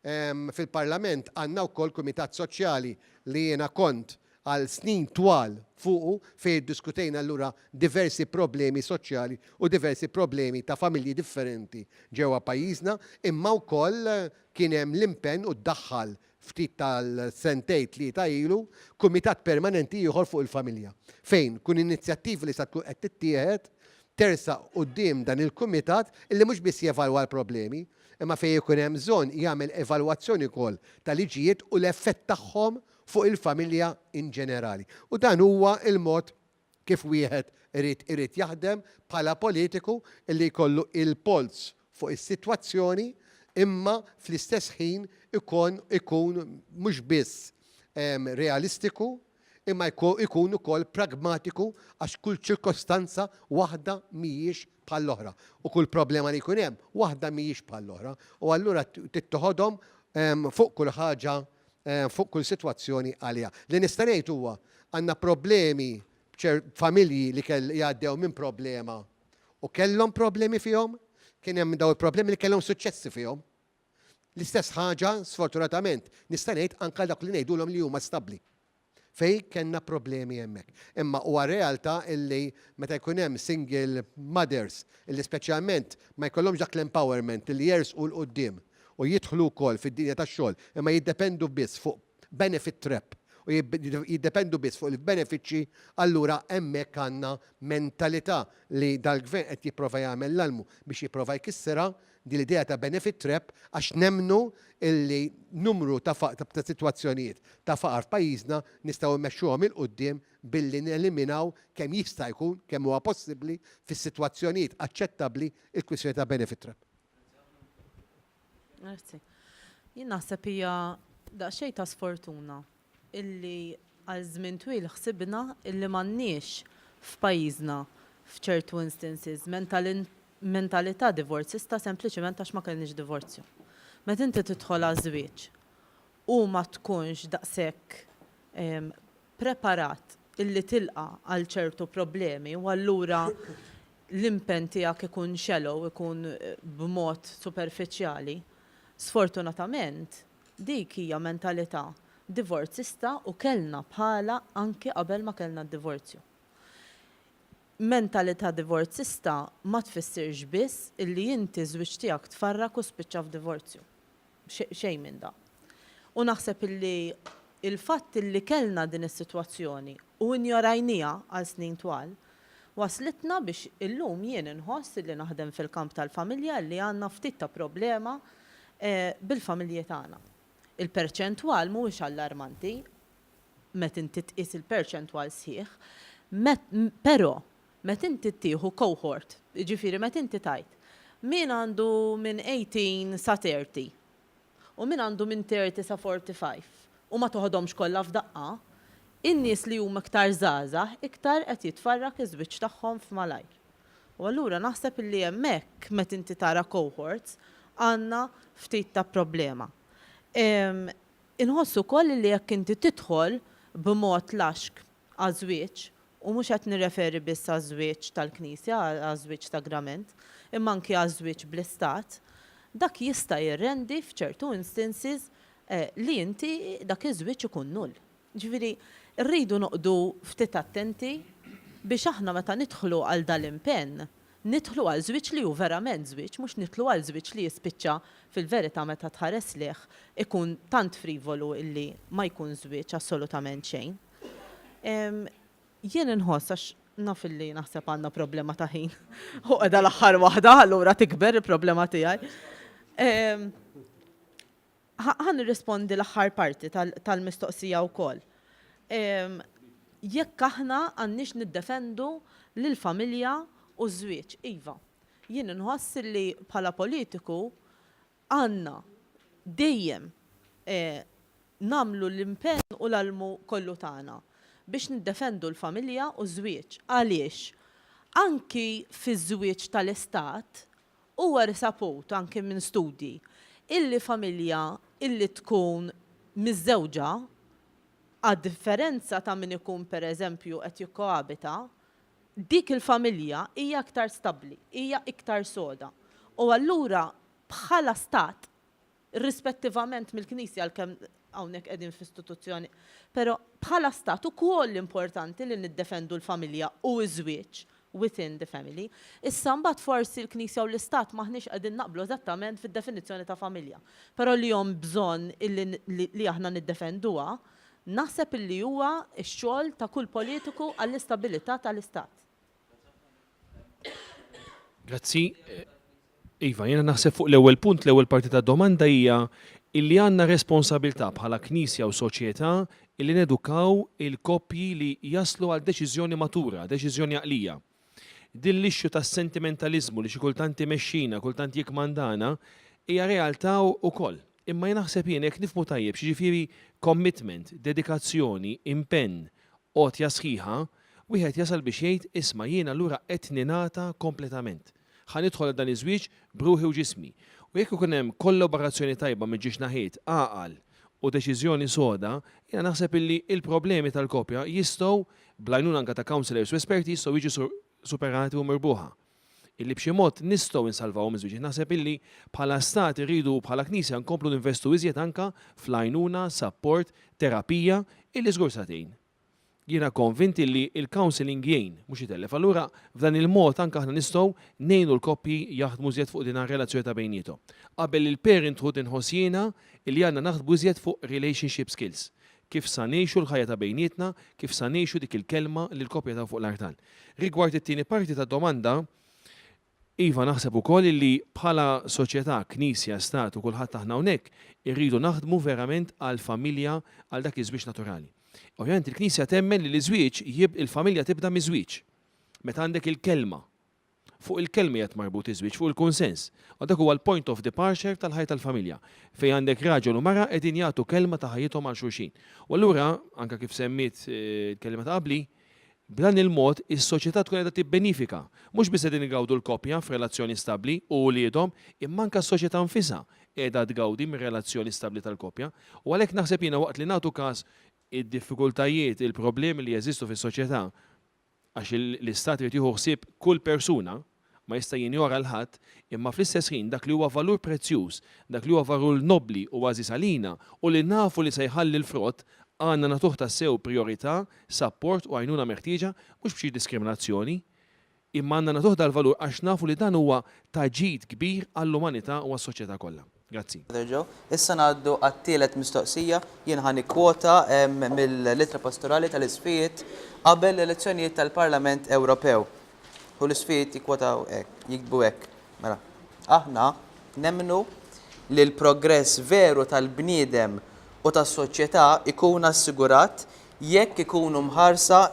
fil-Parlament għandna wkoll kumitat soċjali li jiena kont għal snin twal fuqu fejn iddiskutejna allura diversi problemi soċjali u diversi problemi ta' familji differenti ġewwa pajjiżna imma wkoll kien hemm l-impenn u ddaħħal ftit tal-sentejn tlieta ilu, kumitat permanenti ieħor fuq il-familja, fejn kull inizjattiva li sa tkun qed tittieħed tersaq quddiem dan il-kumitat illi mhux biss jevalwa l-problemi, imma fejn ikun hemm bżonn jagħmel evalwazzjoni wkoll ta' liġijiet u l-effett tagħhom fuq il-familja in ġenerali. U dan huwa l-mod kif wieħed irid irid jaħdem bħala politiku illi jkollu il-polz fuq is-sitwazzjoni imma fl-istess ħin ikun ikun mhux biss realistiku imma jkun ukoll pragmatiku għax kull ċirkostanza waħda mhijiex bħall-oħra u kull problema li jkun hemm waħda mhijiex bħall-oħra u allura trid toħodhom fuq kull ħaġa fuq kull sitwazzjoni għaliha. Li nista' ngħid huwa għandna problemi familji li kell jgħaddew minn problema u kellhom problemi fihom, kien hemm daw il-problemi li kellhom suċċessi fihom. L-istess ħaġa, sfortunatament, nista' ngħid anke dawk li ngħidulhom li huma stabbli. Fejn kellna problemi hemmhekk. Imma huwa realtà illi meta jkun hemm single mothers illi speċjalment ma jkollhomx dak l-empowerment illi jersqu 'l quddiem u jidħlu wkoll fid-dinja tax-xogħol imma jiddependu biss fuq benefit trap u jiddependu biss fuq il-benefiċċji allura hemmhekk għandna mentalità li dal-Gvern qed jipprova jagħmel l-almu biex jipprova jkissirha din l-idea ta' benefit trap għax nemmnu illi numru ta' ta' sitwazzjonijiet ta' faqar f'pajjiżna nistgħu mmexxuhom 'il quddiem billi neliminaw kemm jista' jkun, kemm huwa possibbli, fis-sitwazzjonijiet aċċettabbli, il-kwistjoni ta' benefit trap. Grazzi. Jien naħseb hija daqsxejn ta' sfortuna illi għal żmien twil ħsibna illi m'għandniex f'pajjiżna f'ċertu instances mentalità divorzista sempliċement għax ma kellniex divorzju. Meta inti tidħol għaż-żwieġ u ma tkunx daqshekk preparat illi tilqa' għal ċertu problemi u allura l-impenn tiegħek ikun shallow, ikun b'mod superfiċjali, sfortunatament Dik hija mentalità divorzista u kellna bħalha anki qabel ma kellna d-divorzju. Mentalità divorzista ma tfissirx biss illi inti ż-żwieġ tiegħek tfarrak u spiċċa f'divorzju. Xejn minn dan. U naħseb illi l-fatt illi kellna din is-sitwazzjoni u injorajniha għal snin twal, waslitna biex illum jien inħoss illi naħdem fil-kamp tal-familja illi għandna ftit ta' problema bil-familji tagħna. Il-perċentwal mhuwiex allarmanti meta inti tqis il-perċentwal sħiħ, però meta inti tieħu cohort, jiġifieri meta inti tgħid min għandu minn 18 sa 30 u min għandu minn 30 sa 45 u ma toħodhomx kollha f'daqqa, in-nies li huma iktar żgħażagħ iktar qed jitfarrak iż-żwieġ tagħhom f'malajr. U allura naħseb illi hemmhekk meta inti tara cohorts għandna ftit ta' problema. Inħoss ukoll illi jekk inti tidħol b'mod laxk għaż-żwieġ, u mhux qed nirreferi biss għaż-żwieġ tal-Knisja, għaż-żwieġ sagrament, imma anki għaż-żwieġ bl-istat, dak jista' jirrendi f'ċertu instances li inti dak iż-żwieġ ikun null. Jiġifieri rridu noqogħdu ftit attenti biex aħna meta nidħlu għal dal-impenn. Nidħlu għal żwieġ li hu verament żwieġ, mhux nidħlu għal żwieġ li jispiċċa fil-verità meta tħares lejh ikun tant frivolu illi ma jkun żwieġ assolutament xejn. Jien inħoss għax naf illi naħseb għandna problema ta' ħin u qiegħda l-aħħar waħda allura tikber il-problema tiegħi. Ħa nirrispondi l-aħħar parti tal-mistoqsija wkoll. Jekk aħna għandniex niddefendu lill-familja u ż-żwieġ. Iva. Jien inħoss li bħala politiku għandna dejjem nagħmlu l-impenn u l-almu kollu tagħna biex niddefendu l-familja u ż-żwieġ. Għaliex? Anki fiż-żwieġ tal-istat Huwa risaput anki minn studji illi familja illi tkun miżżewġa, a differenza ta' min ikun per eżempju qed jikkoabita, dik il-familja hija iktar stabbli, hija iktar soda. U allura bħala stat irrispettivament mill-Knisja għalkemm hawnhekk qegħdin f'istituzzjoni, però bħala stat ukoll importanti li niddefendu l-familja u ż-żwieġ within the family. Issa mbagħad forsi l-Knisja u l-Istat m'aħniex qegħdin naqblu eżattament fid-definizzjoni ta' familja. Però li hemm bżonn illi li aħna niddefenduha, naħseb illi huwa x-xogħol ta' kull politiku għall-istabilità tal-Istat. Grazzi. Iva, jiena naħseb fuq l-ewwel punt, l-ewwel parti tad-domanda hija illi għandna responsabilità bħala Knisja u soċjetà illi nedukaw il-koppji li jaslu għal deċiżjoni matura, deċiżjoni għaqlija. Din l-issue tas-sentimentaliżmu li xi kultant imexxina, kultant jikkmandana, hija realtà wkoll. Imma jien naħseb jien jekk nifhmu tajjeb x'jiġifieri commitment, dedikazzjoni, impenn, għotja sħiħa, wieħed jasal biex jgħid, isma' jien allura qed ningħata kompletament. Ħa nidħol għal dan iż-żwieġ b'ruħi u ġismi. U jekk ikun hemm kollaborazzjoni tajba mill-ġiex naħiet, għaqal u deċiżjoni soda, jiena naħseb illi l-problemi tal-koppja jistgħu, bl-għajnuna anke ta' counsellors u esperti, jistgħu jiġu superati u mirbuħa. Illi b'xi mod nistgħu nsalvawhom iż-żwieġijiet. Naħseb illi bħala Stat irridu u bħala Knisja nkomplu ninvestu iżjed anke fl-għajnuna, sapport, terapija, illi żgur sa tgħin. Jiena konvint illi l-counselling jgħin, mhux itellef. Allura f'dan il-mod anke aħna nistgħu ngħinu l-koppji jaħdmu iżjed fuq din ar-relazzjoni ta' bejniethom. Qabel il-parenthood inħoss jiena illi għandna naħdmu iżjed fuq relationship skills. Kif sa ngħixu l-ħajja ta' bejnietna, kif sa ngħixu dik il-kelma li l-koppja taw fuq l-artal. Rigward it-tieni parti tad-domanda, Iva naħseb ukoll illi bħala soċjetà, Knisja, Stat u kulħadd aħna hawnhekk irridu naħdmu verament għall-familja, għal dak iż-żwieġ naturali. Ovvjament il-Knisja temmen li l-żwieġ jib il-familja tibda miż-żwieġ. Meta għandek il-kelma. Fuq il-kelma qiegħed marbut iż-żwieġ, fuq il-kunsens. U dak huwa l-point of departure tal-ħajja tal-familja, fejn għandek raġel u mara qegħdin jagħtu kelma ta' ħajjithom għal xulxin. U allura, anke kif semmiet il-kelliema ta' qabli, B'dan il-mod, is-soċjetà tkun qiegħda tibbenifika. Mhux biss qegħdin igawdu l-koppja f'relazzjoni stabbli u uliedhom, imma anke s-soċjetà nfisha qiegħda tgawdi mir-relazzjoni stabbli tal-koppja. U għalhekk naħseb jiena waqt li nagħtu każ id-diffikultajiet, il-problemi li jeżistu fis-soċjetà, għax l-Istat irid jieħu ħsieb kull persuna, ma jista' jinjora 'l ħadd, imma fl-istess ħin dak li huwa valur prezzjuż, dak li huwa valur nobbli u għażiż għalina u li nafu li se jħalli l-frott, għandna nagħtuh tassew prijorità, sapport u għajnuna meħtieġa, mhux b'xi diskriminazzjoni, imma għandna nagħtuh dal-valur għax nafu li dan huwa ta' ġid kbir għall-umanità u għas-soċjetà kollha. Grazzi. Father Joe. Issa ngħaddu għat-tielet mistoqsija. Jien ħa nikkwota mill-Ittra Pastorali tal-Isqfijiet qabel l-elezzjonijiet tal-Parlament Ewropew. U l-isfijiet jikkwotaw hekk, jiktbu hekk. Mela, aħna nemmnu li l-progress veru tal-bniedem u tas-soċjetà jkun assigurat jekk ikunu mħarsa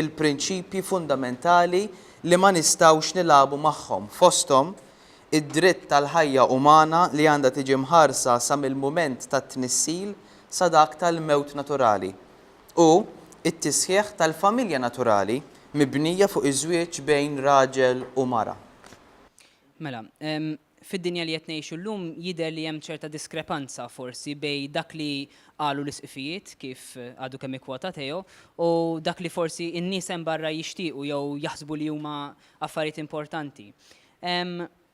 l-prinċipji fundamentali li ma nistgħux nilagħbu magħhom, fosthom id-dritt tal-ħajja umana li għandha tiġi mħarsa sa mill-mument tat-tnissil sa dak tal-mewt naturali. u t-tisħiħ tal-familja naturali mibnija fuq iż-żwieġ bejn raġel u mara. Mela, fid-dinja li qed ngħixu llum jidher li hemm ċerta diskrepanza forsi bejn dak li qalu l-isqfijiet, kif għadu kemm ikkwota Theo, u dak li forsi n-nies hemm barra jixtiequ jew jaħsbu li huma affarijiet importanti.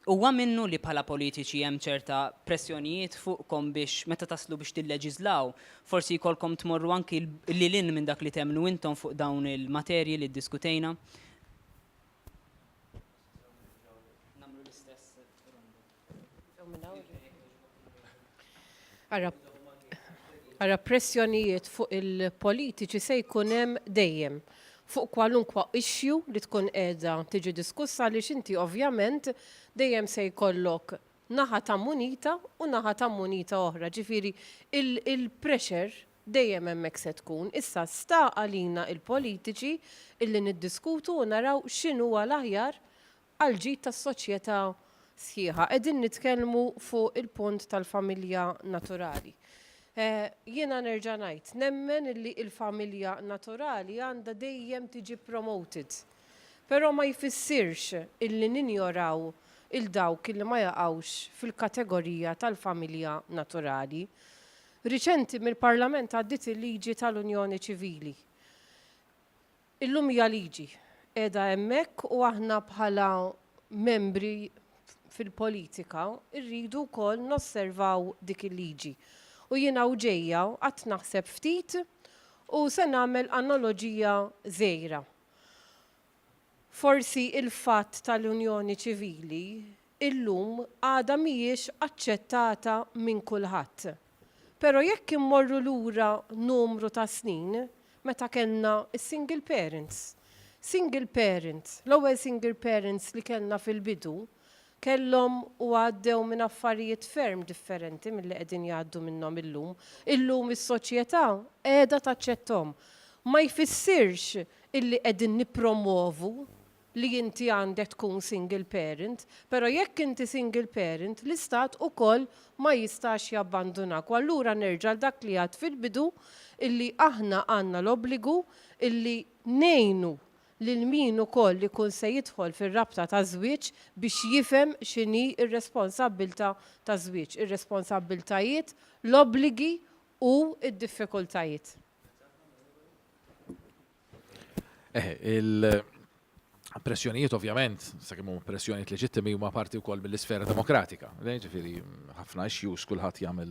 Huwa minnu li bħala politiċi hemm ċerta pressjonijiet fuqkom biex meta taslu biex tilleġiżlaw, forsi jkollkom tmorru anki lil hinn minn dak li temmnu intom fuq dawn il-materji li ddiskutejna? Ara, ara pressjonijiet fuq il-politiċi se jkun hemm dejjem fuq kwalunkwa issue li tkun qiegħda tiġi diskussa għaliex inti ovvjament dejjem se jkollok naħa ta' munita u naħa ta' munita oħra. Ġifieri il-pressure dejjem hemmhekk se tkun. Issa sta għalina il-politiċi illi niddiskutu u naraw x'inhuwa l-aħjar għall-ġid tas-soċjetà sħiħa. Qegħdin nitkellmu fuq il-punt tal-familja naturali. Jiena nerġa' ngħid, nemmen illi l-familja naturali għandha dejjem tiġi promoted. Però ma jfissirx illi ninjoraw 'il dawk illi ma jaqgħux fil-kategorija tal-familja naturali. Riċenti mill-Parlament għaddiet il-liġi tal-Unjoni Ċivili. Illum hija liġi, qiegħda hemmhekk u aħna bħala membri fil-politika rridu wkoll nosservaw dik il-liġi. U jiena u ġejja qgħadt naħseb ftit u se nagħmel analoġija żgħira. Forsi il-fatt tal-unjoni ċivili illum għadha mhijiex aċċettata minn kulħadd. Però jekk immorru lura numru ta' snin, meta kellna s-single parents. Single parent, l-ewwel single parents li kellna fil-bidu, kellhom u għaddew minn affarijiet ferm differenti milli qegħdin jgħaddu minnhom illum. Illum is-soċjetà qiegħda taċċetthom. Ma jfissirx illi qegħdin nippromwovu li inti għandek tkun single parent, però jekk inti single parent, l-istat ukoll ma jistax jabbandunak. U allura nerġa' għal dak li għedt fil-bidu illi aħna għandna l-obbligu illi ngħinu lil min ukoll ikun se jidħol fir-rabta taż-żwieġ biex jifhem x'inhi r-responsabbiltà taż-żwieġ, ir-responsabbiltajiet, l-obbligi u d-diffikultajiet. Eħe, il-pressjonijiet ovvjament, sakemm huma pressjonijiet leġittimi huma parti wkoll mill-isfera demokratika. Ġifieri ħafna issues kulħadd jagħmel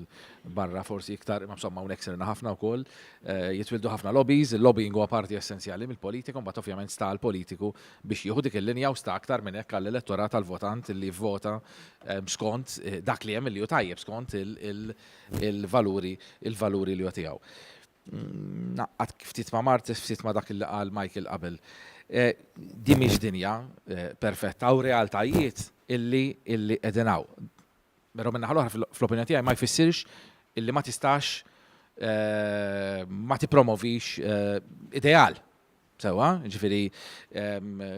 barra forsi iktar, imma insomma hawnhekk sirna ħafna wkoll, eh, jitwildu ħafna lobbies, il-lobbying huwa parti essenzjali mill-politika, mbagħad ovvjament sta l-politiku biex jieħu dik il-linja u sta aktar minn hekk għall-elettorat għall-votant li vvota eh, skont eh, dak li hemm li hu tajjeb skont il-valuri il-valuri li huwa tiegħu. Naqqat ftit ma' Martis, ftit ma' dak li qal Michael qabel. Eh, di mhix dinja eh, perfetta u realtajiet illi illi qegħdin hawn. Però minn naħa l-oħra fl-opinjoni tiegħi ma jfissirx illi ma tistax eh, ma tippromovix ideal. Sewwa, jiġifieri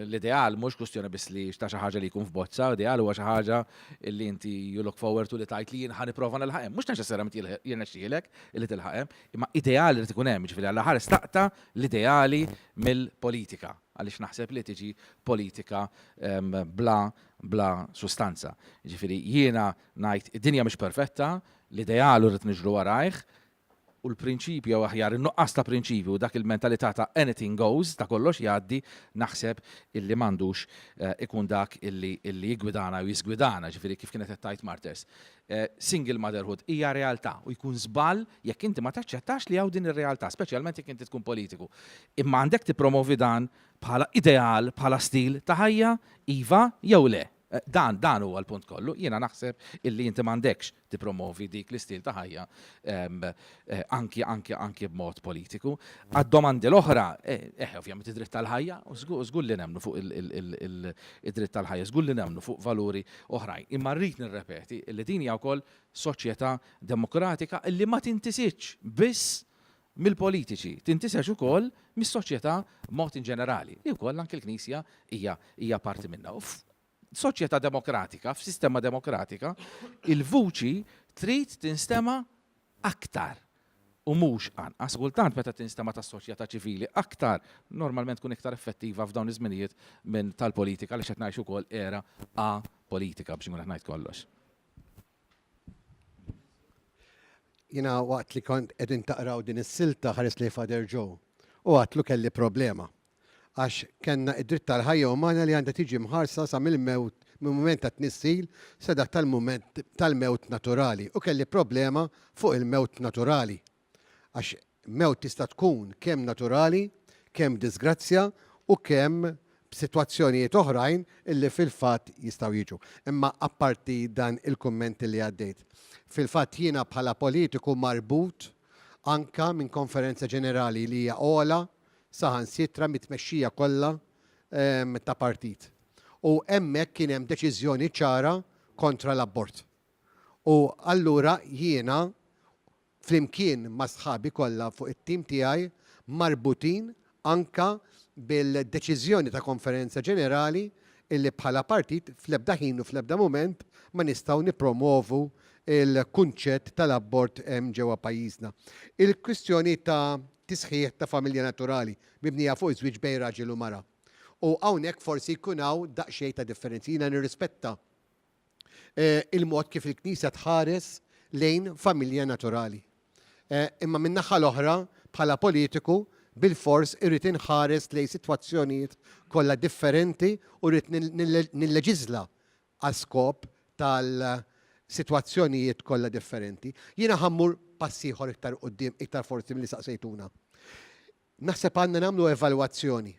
l-ideal mhux kwistjoni biss li ta' xi ħaġa li jkun f'bozza, ideal huwa xi ħaġa li inti you look forward to li tgħid li jien ħa nipprova nilħaq hemm. Mhux neċessarjament jirnexxielek li tilħaq hemm, imma ideal irid ikun hemm, jiġifieri Alla ħares taqta' l-ideali mill-politika għaliex naħseb li tiġi politika bla bla sustanza. Jiġifieri jiena ngħid id-dinja mhix perfetta, l-ideal irrid niġru warajh, u l-prinċipju jew aħjar in-nuqqas ta' prinċipju u dak il-mentalità ta' anything goes, ta' kollox jgħaddi, naħseb illi m'għandux ikun dak illi illi jiggwidana u jiżgwidana, ġifieri kif kienet qed tgħid Marthese. Single motherhood hija realtà u jkun żball jekk inti ma taċċettax li hawn din ir-realtà, speċjalment jekk inti tkun politiku. Imma għandek tippromovi dan bħala ideal, bħala stil ta' ħajja, iva jew le? Dan, dan huwa l-punt kollu. Jiena naħseb illi inti m'għandekx tippromovi dik l-istil ta' ħajja anki anki anki b'mod politiku. Għad-domandi l-oħra, eh, ovvjament id-dritt tal-ħajja, żgur li nemmnu fuq id-dritt tal-ħajja, żgur li nemmnu fuq valuri oħrajn. Imma rrid nirrepeti illi din hija wkoll soċjetà demokratika illi ma tintisitx biss mill-politiċi, tintisex ukoll mis-soċjetà b'mod inġenerali, li wkoll anki l-Knisja hija hija parti minnha. U f'soċjetà demokratika, f'sistema demokratika, il-vuċi trid tinstema' aktar u mhux anqas. Kultant meta tinstema' tas-soċjetà ċivili aktar, normalment tkun iktar effettiva f'dawn iż-żminijiet minn tal-politika għaliex qed ngħixu wkoll era apolitika biex inkun qed ngħid kollox. Jiena waqt li kont qegħdin taqraw din is-silta ħares lejn Father Joe u għadtlu kelli problema. Għax kellna id-dritt tal-ħajja umana li għandha tiġi mħarsa sa mill-mewt mill-mument tat-tnissil sa dak tal-mument tal-mewt naturali u kelli problema fuq il-mewt naturali. Għax mewt tista' tkun kemm naturali, kemm disgrazzja u kemm b'sitwazzjonijiet oħrajn illi fil-fatt jistgħu jiġu. Imma apparti dan il-kumment illi għaddejt. Fil-fatt jiena bħala politiku marbut anka minn konferenza ġenerali li hija ogħla saħansitra mit-tmexxija kollha ta' partit. U hemmhekk kien hemm deċiżjoni ċara kontra l-abort. U allura jiena flimkien ma' sħabi kollha fuq it-tim tiegħi marbutin anka bil-deċiżjoni ta' konferenza ġenerali illi bħala partit fl-ebda ħin u fl-ebda mument ma nistgħu nippromwovu l-kunċett tal-abort ġewwa pajjiżna. Il-kwistjoni ta' tisħiħ ta' familja naturali mibnija fuq iż-żwieġ bejn raġel u mara. U hawnhekk forsi jkun hawn daqsxejn ta' differenzi. Jiena nirrispetta il-mod kif il-Knisja tħares lejn familja naturali. Imma min-naħa l-oħra, bħala politiku, bilfors irrid inħares lejn sitwazzjonijiet kollha differenti u rrid nilleġiżla għal skop tal-sitwazzjonijiet kollha differenti. Jiena ħa mmur pass ieħor iktar quddiem, iktar forsi milli saqsejtuna. Naħseb għandna nagħmlu evalwazzjoni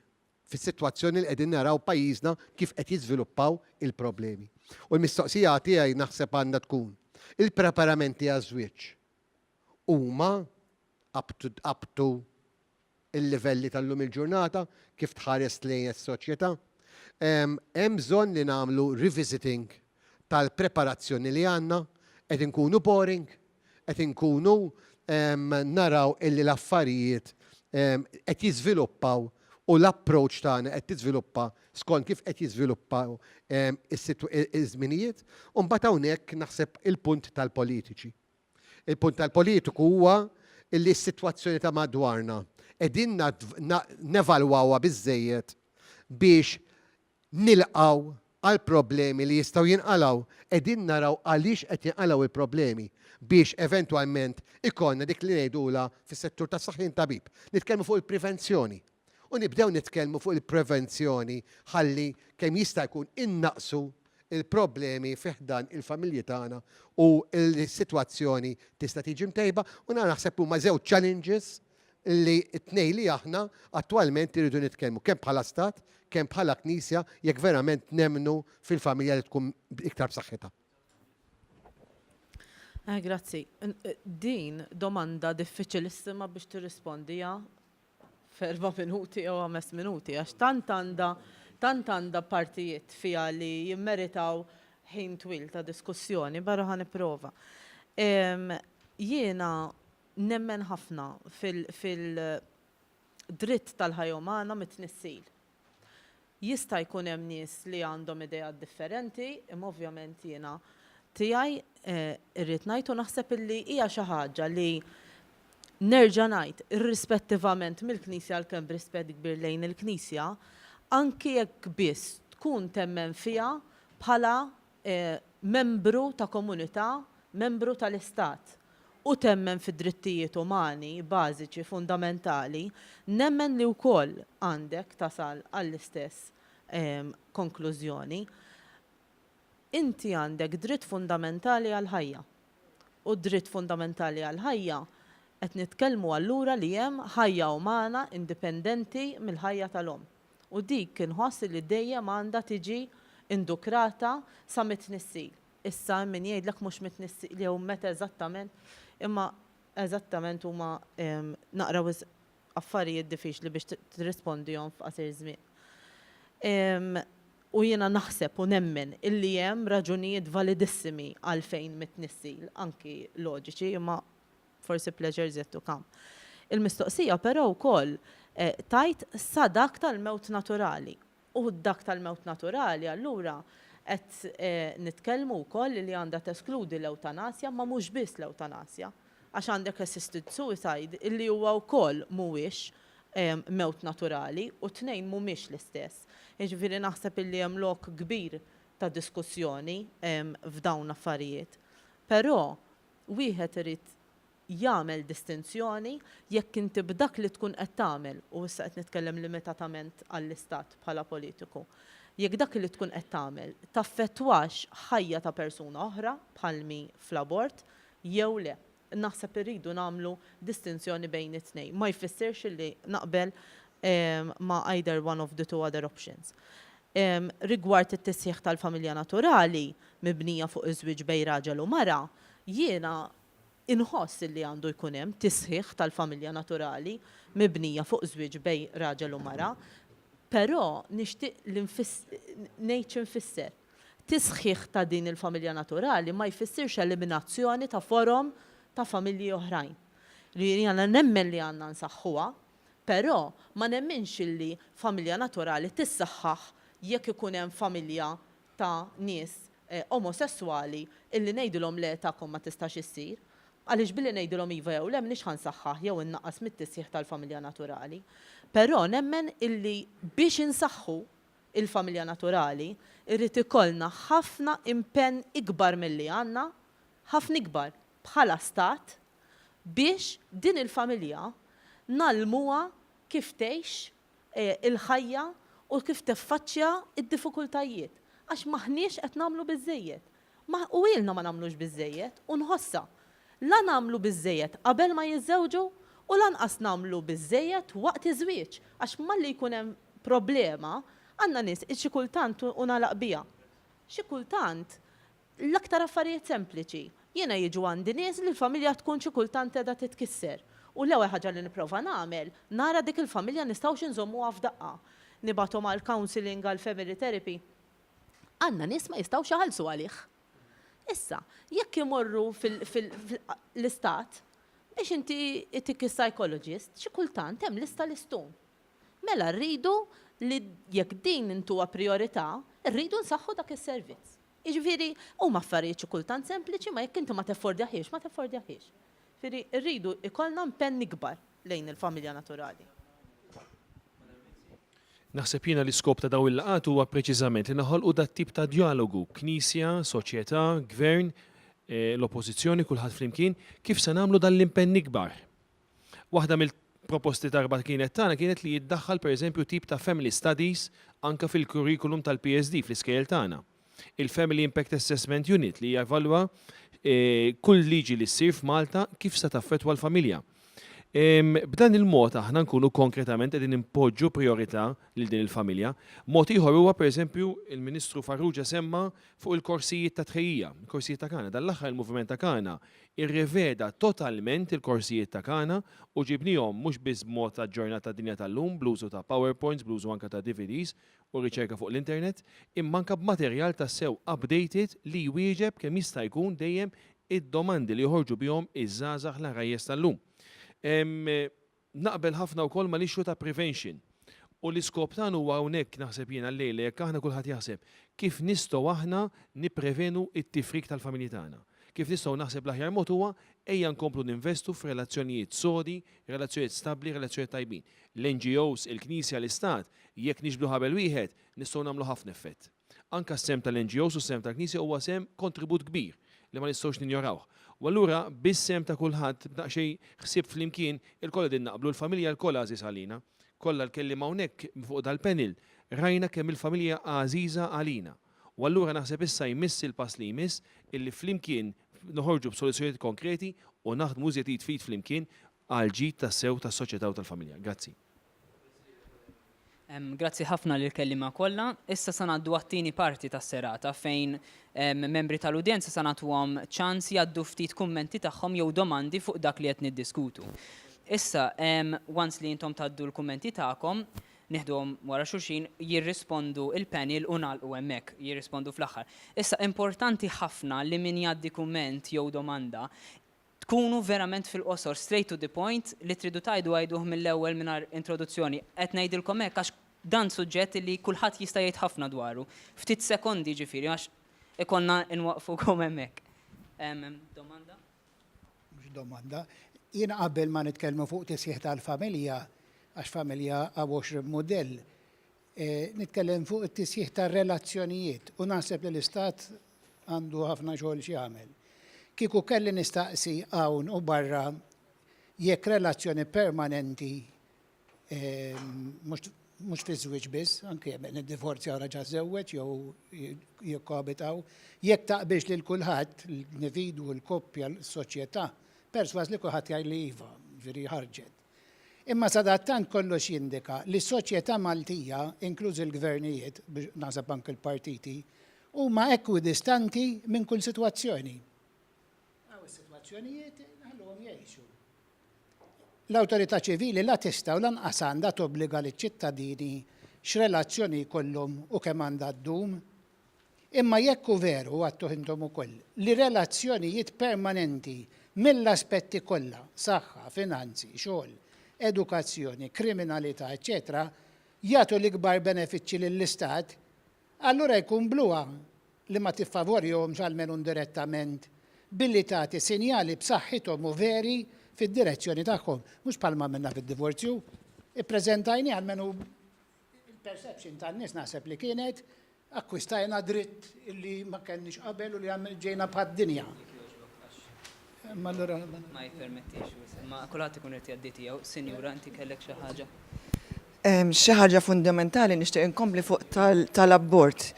fis-sitwazzjoni li qegħdin naraw pajjiżna kif qed jiżviluppaw il-problemi. U l-mistoqsija tiegħi naħseb għandha tkun, il-preparamenti għaż-żwieġ huma up to, up to il-livelli tal-lum il-ġurnata kif tħares lejn is-soċjetà? Hemm bżonn li nagħmlu revisiting tal-preparazzjoni li għandna, qed inkunu boring, qed inkunu naraw illi l-affarijiet qed jiżviluppaw u l-approach tagħna qed tiżviluppa skont kif qed jiżviluppaw iż-żminijiet. U mbagħad hawnhekk naħseb il-punt tal-politiċi. Il-punt tal-politiku huwa illi s-sitwazzjoni ta' madwarna qegħdin nevalwawha biżżejjed biex nilqgħu għall-problemi li jistgħu jinqalgħu, qegħdin naraw għaliex qed jinqalgħu l-problemi biex eventwalment ikollna dik li ngħidulha fis-settur tas-saħħa jien tabib. Nitkellmu fuq il-prevenzjoni. U nibdew nitkellmu fuq il-prevenzjoni ħalli kemm jista' jkun innaqqsu l-problemi fi ħdan il-familji tagħna u l-sitwazzjoni tista' tiġi mtejba u naħseb huma żewġ challenges li t-tnejn li aħna attwalment irridu nitkellmu kemm bħala stat, kemm bħala Knisja jekk verament nemmnu fil-familja li tkun iktar b'saħħitha. Eh, grazzi. Eh, din domanda diffiċilissima biex tirrispondiha f'erba' minuti jew ħames minuti għax tant għandha tant għandha partijiet fiha li jimmeritaw ħin twil ta' diskussjoni, barra ħa nipprova. Jiena Nemmen ħafna fil-dritt tal-ħajja umana mit-tnissil. Jista' jkun hemm nies li għandhom ideat differenti, imma ovvjament jiena tiegħi rrid ngħid u naħseb illi hija xi ħaġa li nerġa' ngħid, irrispettivament mill-Knisja għalkemm b'rispett kbir lejn il-Knisja, anki jekk biss tkun temmen fiha bħala membru ta' komunità, membru tal-Istat, u temmen fid-drittijiet umani bażiċi fundamentali, nemmen li wkoll għandek tasal għall-istess konklużjoni. Inti għandek dritt fundamentali għall-ħajja. U d-dritt fundamentali għall-ħajja qed nitkellmu allura li hemm ħajja umana indipendenti mill-ħajja tal-omm. U dik inħoss li dejjem għandha tiġi indukrata sa mit-tnissil. Issa hemm min jgħidlek mhux mit-tnissil jew meta eżattament, imma eżattament huma naqra wisq affarijiet diffiċli biex tirrispondihom f'qasir żmien. U jiena naħseb u nemmen illi hemm raġunijiet validissimi għalfejn mit-tnissil, anki loġiċi, imma forsi pleasures yet to come. Il-mistoqsija però wkoll tgħid sa dak tal-mewt naturali. U dak tal-mewt naturali allura qed nitkellmu wkoll li għandha teskludi l-ewtanasja ma mhux biss l-ewtanasja. Għax għandek assisted suicide illi huwa wkoll mhuwiex mewt naturali u t-tnejn mhumiex l-istess. Jiġifieri naħseb illi hemm lok kbir ta' diskussjoni f'dawn l-affarijiet. Però wieħed irid jagħmel distinzjoni jekk inti b'dak li tkun qed tagħmel, u issa qed nitkellem limitatament għall-Istat bħala politiku, jekk dak li tkun qed tagħmel taffettwax ħajja ta' persuna oħra bħal mhi fl-abort jew le. Naħseb irridu nagħmlu distinzjoni bejn it-tnejn. Ma jfissirx li naqbel ma' either one of the two other options. Rigward it-tisħiħ tal-familja naturali mibnija fuq iż-żwieġ bejn raġel u mara, jiena inħoss illi għandu jkun hemm tisħiħ tal-familja naturali mibnija fuq żwieġ bejn raġel u mara, però nixtieq li ngħid xi nfisser. Tisħiħ ta' din il-familja naturali ma jfissirx eliminazzjoni ta' forom ta' familji oħrajn. Jiena nemmen li għandna nsaħħuha, Però ma nemminx illi familja naturali tissaħħaħ jekk ikun hemm familja ta' nies omosesswali illi ngħidilhom le tagħkom ma tistax issir. Għaliex billi ngħidilhom iva jew le m'iniex ħa nsaħħaħ jew innaqqas mit-tisħiħ tal-familja naturali. Però nemmen illi biex insaħħu il-familja naturali jrid ikollna ħafna impenn ikbar milli għandna, ħafna ikbar, bħala stat biex din il-familja ngħallmuha kif tgħix il-ħajja u kif tiffaċċja d-diffikultajiet. Għax m'aħniex qed nagħmlu biżżejjed. Ma, u ilna ma nagħmlux biżżejjed u nħossha. La nagħmlu biżżejjed qabel ma jiżżewġu u lanqas nagħmlu biżżejjed waqt iż-żwieġ. Għax malli jkun hemm problema, għandna nies, xi kultant, u nagħlaq biha, xi kultant L-aktar affarijiet sempliċi. Jiena jiġu għandi nies li l-familja tkun xi kultant qiegħda titkisser. U l-ewwel ħaġa li nipprova nagħmel, nara dik il-familja nistgħux inżommuha f'daqqa. Nibgħathom għal counselling, għal family therapy. Għandna nies ma jistgħux iħallsu għalih. Issa, jekk imorru fil-istat, biex inti itik is-psychologist, xi kultant hemm lista l-istun. Mela rridu li jekk din intuha prijorità, rridu nsaħħu dak is-servizz. Jiġifieri, huma affarijiet xi kultant sempliċi ma jekk inti ma teffordjahiex, ma teffordjahiex. Jiġifieri, rridu jkollna impenn ikbar lejn il-familja naturali. Naħseb jiena l-iskop ta' dawn il-laqgħat huwa preċiżament li noħolqu dat-tip ta' djalogu, Knisja, soċjetà, Gvern, l-Oppożizzjoni, kulħadd flimkien, kif se nagħmlu dan l-impenn ikbar. Waħda mill-proposti darba kienet tagħna kienet li jiddaħħal pereżempju tip ta' family studies anke fil-curriculum tal-PSD fl-iskejjel tagħna. Il-Family Impact Assessment Unit li jevalwa kull liġi li ssir f'Malta kif se taffettwa l-familja. B'dan il-mod aħna nkunu konkretament qegħdin inpoġġu prijorità lil din il-familja. Mod ieħor huwa pereżempju il-Ministru Farrugia semma fuq il-korsijiet ta' tħejjija, il-korsijiet ta' Kana. Dan l-aħħar il-Moviment ta' Kana irreveda totalment il-korsijiet ta' Kana u ġibniehom mhux biss b'mod aġġornat għad-dinja tal-lum bl-użu ta' PowerPoints, bl-użu anke ta' DVDs u riċerka fuq l-internet, imma anke b'materjal tassew updated li jwieġeb kemm jista' jkun dejjem id-domandi li joħorġu bihom iż-żgħażagħ l-għarajjes tal-lum. Naqbel ħafna wkoll mal-issue ta' prevention. U l-iskop tagħna huwa hawnhekk naħseb jiena llejla jekk aħna kulħadd jaħseb kif nistgħu aħna nipprevenu t-tifrik tal-familji tagħna. Kif nistgħu naħseb l-aħjar mod huwa ejja nkomplu ninvestu f'relazzjonijiet sodi, relazzjonijiet stabbli, relazzjonijiet tajbin. L-NGOs, il-Knisja, l-Istat, jekk niġbdu ħabel wieħed, nistgħu nagħmlu ħafna effett. Anke s-sehem tal-NGOs u s-sehem tal-Knisja huwa sehem kontribut kbir li ma nistgħux ninjorawh. U allura bis-sehem ta' kulħadd, b'daqsxejn ħsieb flimkien, ilkoll qegħdin naqblu, il-familja lkoll għażiż għalina. Kollha l-kelliema hawnhekk fuq dal-panel rajna kemm il-familja għażiża għalina. U allura naħseb issa jmiss il-pass li jmiss illi flimkien noħorġu b'soluzzjonijiet konkreti u naħdmu iżjed id f'id flimkien għall-ġid tassew tas-soċjetà u tal-familja. Grazzi. Grazzi ħafna lill-kelliema kollha. Issa se ngħaddu għat-tieni parti tas-serata fejn membri tal-udjenza se nagħtuhom ċans jgħaddu ftit kummenti tagħhom jew domandi fuq dak li qed niddiskutu. Issa, once li intom tgħaddu l-kummenti tagħkom, nieħduhom wara xulxin, jirrispondu il-panel u nagħlqu hemmhekk, jirrispondu fl-aħħar. Issa, importanti ħafna li min jgħaddi kumment jew domanda Tkunu verament fil-qosor, straight to the point, li tridu tgħidu għiduh mill-ewwel mingħajr introduzzjoni. Qed ngħidilkom hekk għax dan suġġett li kulħadd jista' jgħid ħafna dwaru. Ftit sekondi jiġifieri għax ikollna nwaqqfukom hemmhekk. Hemm domanda? Mhux domanda. Jiena qabel ma nitkellmu fuq tisħiħ tal-familja, għax familja hawn 20 mudell, Nitkellem fuq it-tisħiħ tar-relazzjonijiet u naħseb li l-Istat għandu ħafna xogħol x'jagħmel. Kieku kelli nistaqsi hawn u barra jekk relazzjoni permanenti mhux fiż-żwieġ biss, anke jekk niddivorzjaw raġa' żewweġ jew jikkoabitaw, jekk taqbilx lil kulħadd, l-individwu, l-koppja, s-soċjetà, persważ li kulħadd jgħid li iva, ġifieri ħarġet. Imma sadattant kollox jindika li s-soċjetà Maltija, inklużi l-gvernijiet, biex naħseb anke l-partiti, huma ekwidistanti minn kull sitwazzjoni. Hawn is-sitwazzjonijiet nħalluhom jgħixu. L-awtorità ċivili la tista' u lanqas għandha tobbliga liċ-ċittadini x'relazzjoni jkollhom u kemm għandha ddum. Imma jekk hu veru, għadtuh intom ukoll, li relazzjonijiet permanenti mill-aspetti kollha, saħħa, finanzi, xogħol, edukazzjoni, kriminalità, eċċetera jagħtu l-ikbar benefiċċji lill-Istat, allura jkun bluha li ma tiffavorihomx almenu indirettament billi tagħti sinjali b'saħħithom u veri fid-direzzjoni tagħhom, mhux bħalma għamilna fid-divorzju. Ippreżentajnih almenu il-perception tan-nies naħseb li kienet akkwistajna dritt li ma kellniex qabel u li għamil ġejna bħad-dinja. Imma allura. Ma jippermettix wisq, imma kulħadd ikun irid jgħaddi tiegħu. Sinjura, inti kellek xi ħaġa? Xi ħaġa fundamentali nixtieq inkompli fuq tal-abort.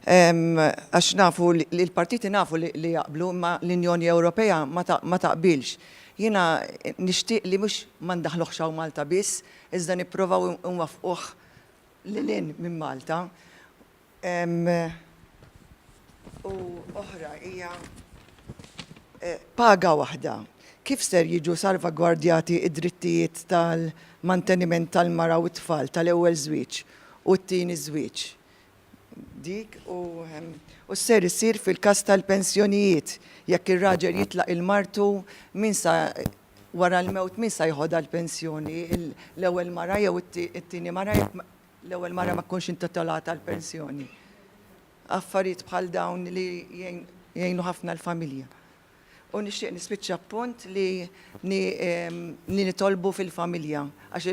Għax nafu li l-partiti nafu li jaqblu imma l-Unjoni Ewropea ma taqbilx. Jiena nixtieq li mhux ma ndaħħluhx hawn Malta biss, iżda nipprovaw inwaffquh lil hinn minn Malta. U oħra hija paga waħda. Kif ser jiġu salvagwardjati d-drittijiet tal-manteniment tal-mara u t-tfal tal-ewwel żwieġ u t-tieni żwieġ? Dik u u x'ser isir fil-każ tal-pensjonijiet jekk ir-raġel jitlaq 'il martu min sa wara l-mewt min sa jħodha l-pensjoni l-ewwel mara jew it-tieni mara jekk l-ewwel mara ma tkunx intitolata għall-pensjoni. Affarijiet bħal dawn li jgħinu ħafna l-familja. U nixtieq nispiċċa b'punt li li nitolbu fil-familja għax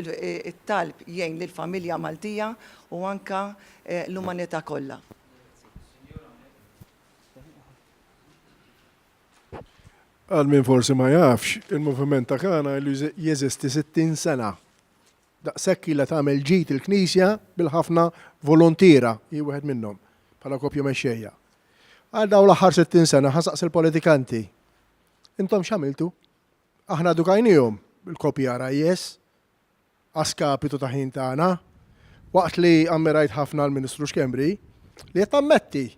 it-talb jgħin lill-familja Maltija u anke l-umanità kollha. Għal min forsi ma jafx, il-moviment ta' Kana ilu jeżisti 60 sena. Daqshekk ilha tagħmel ġid il-Knisja bil-ħafna voluntiera, hi wieħed minnhom, bħala koppja mexxejja. Għal dawn l-aħħar 60 sena ħa nsaqsi l-politikanti, intom x'għamiltu? Aħna edukajniehom bil-koppji RIS, a skapitu ta' ħin tagħna, waqt li ammirajt ħafna l-Ministru Schembri li qed tammetti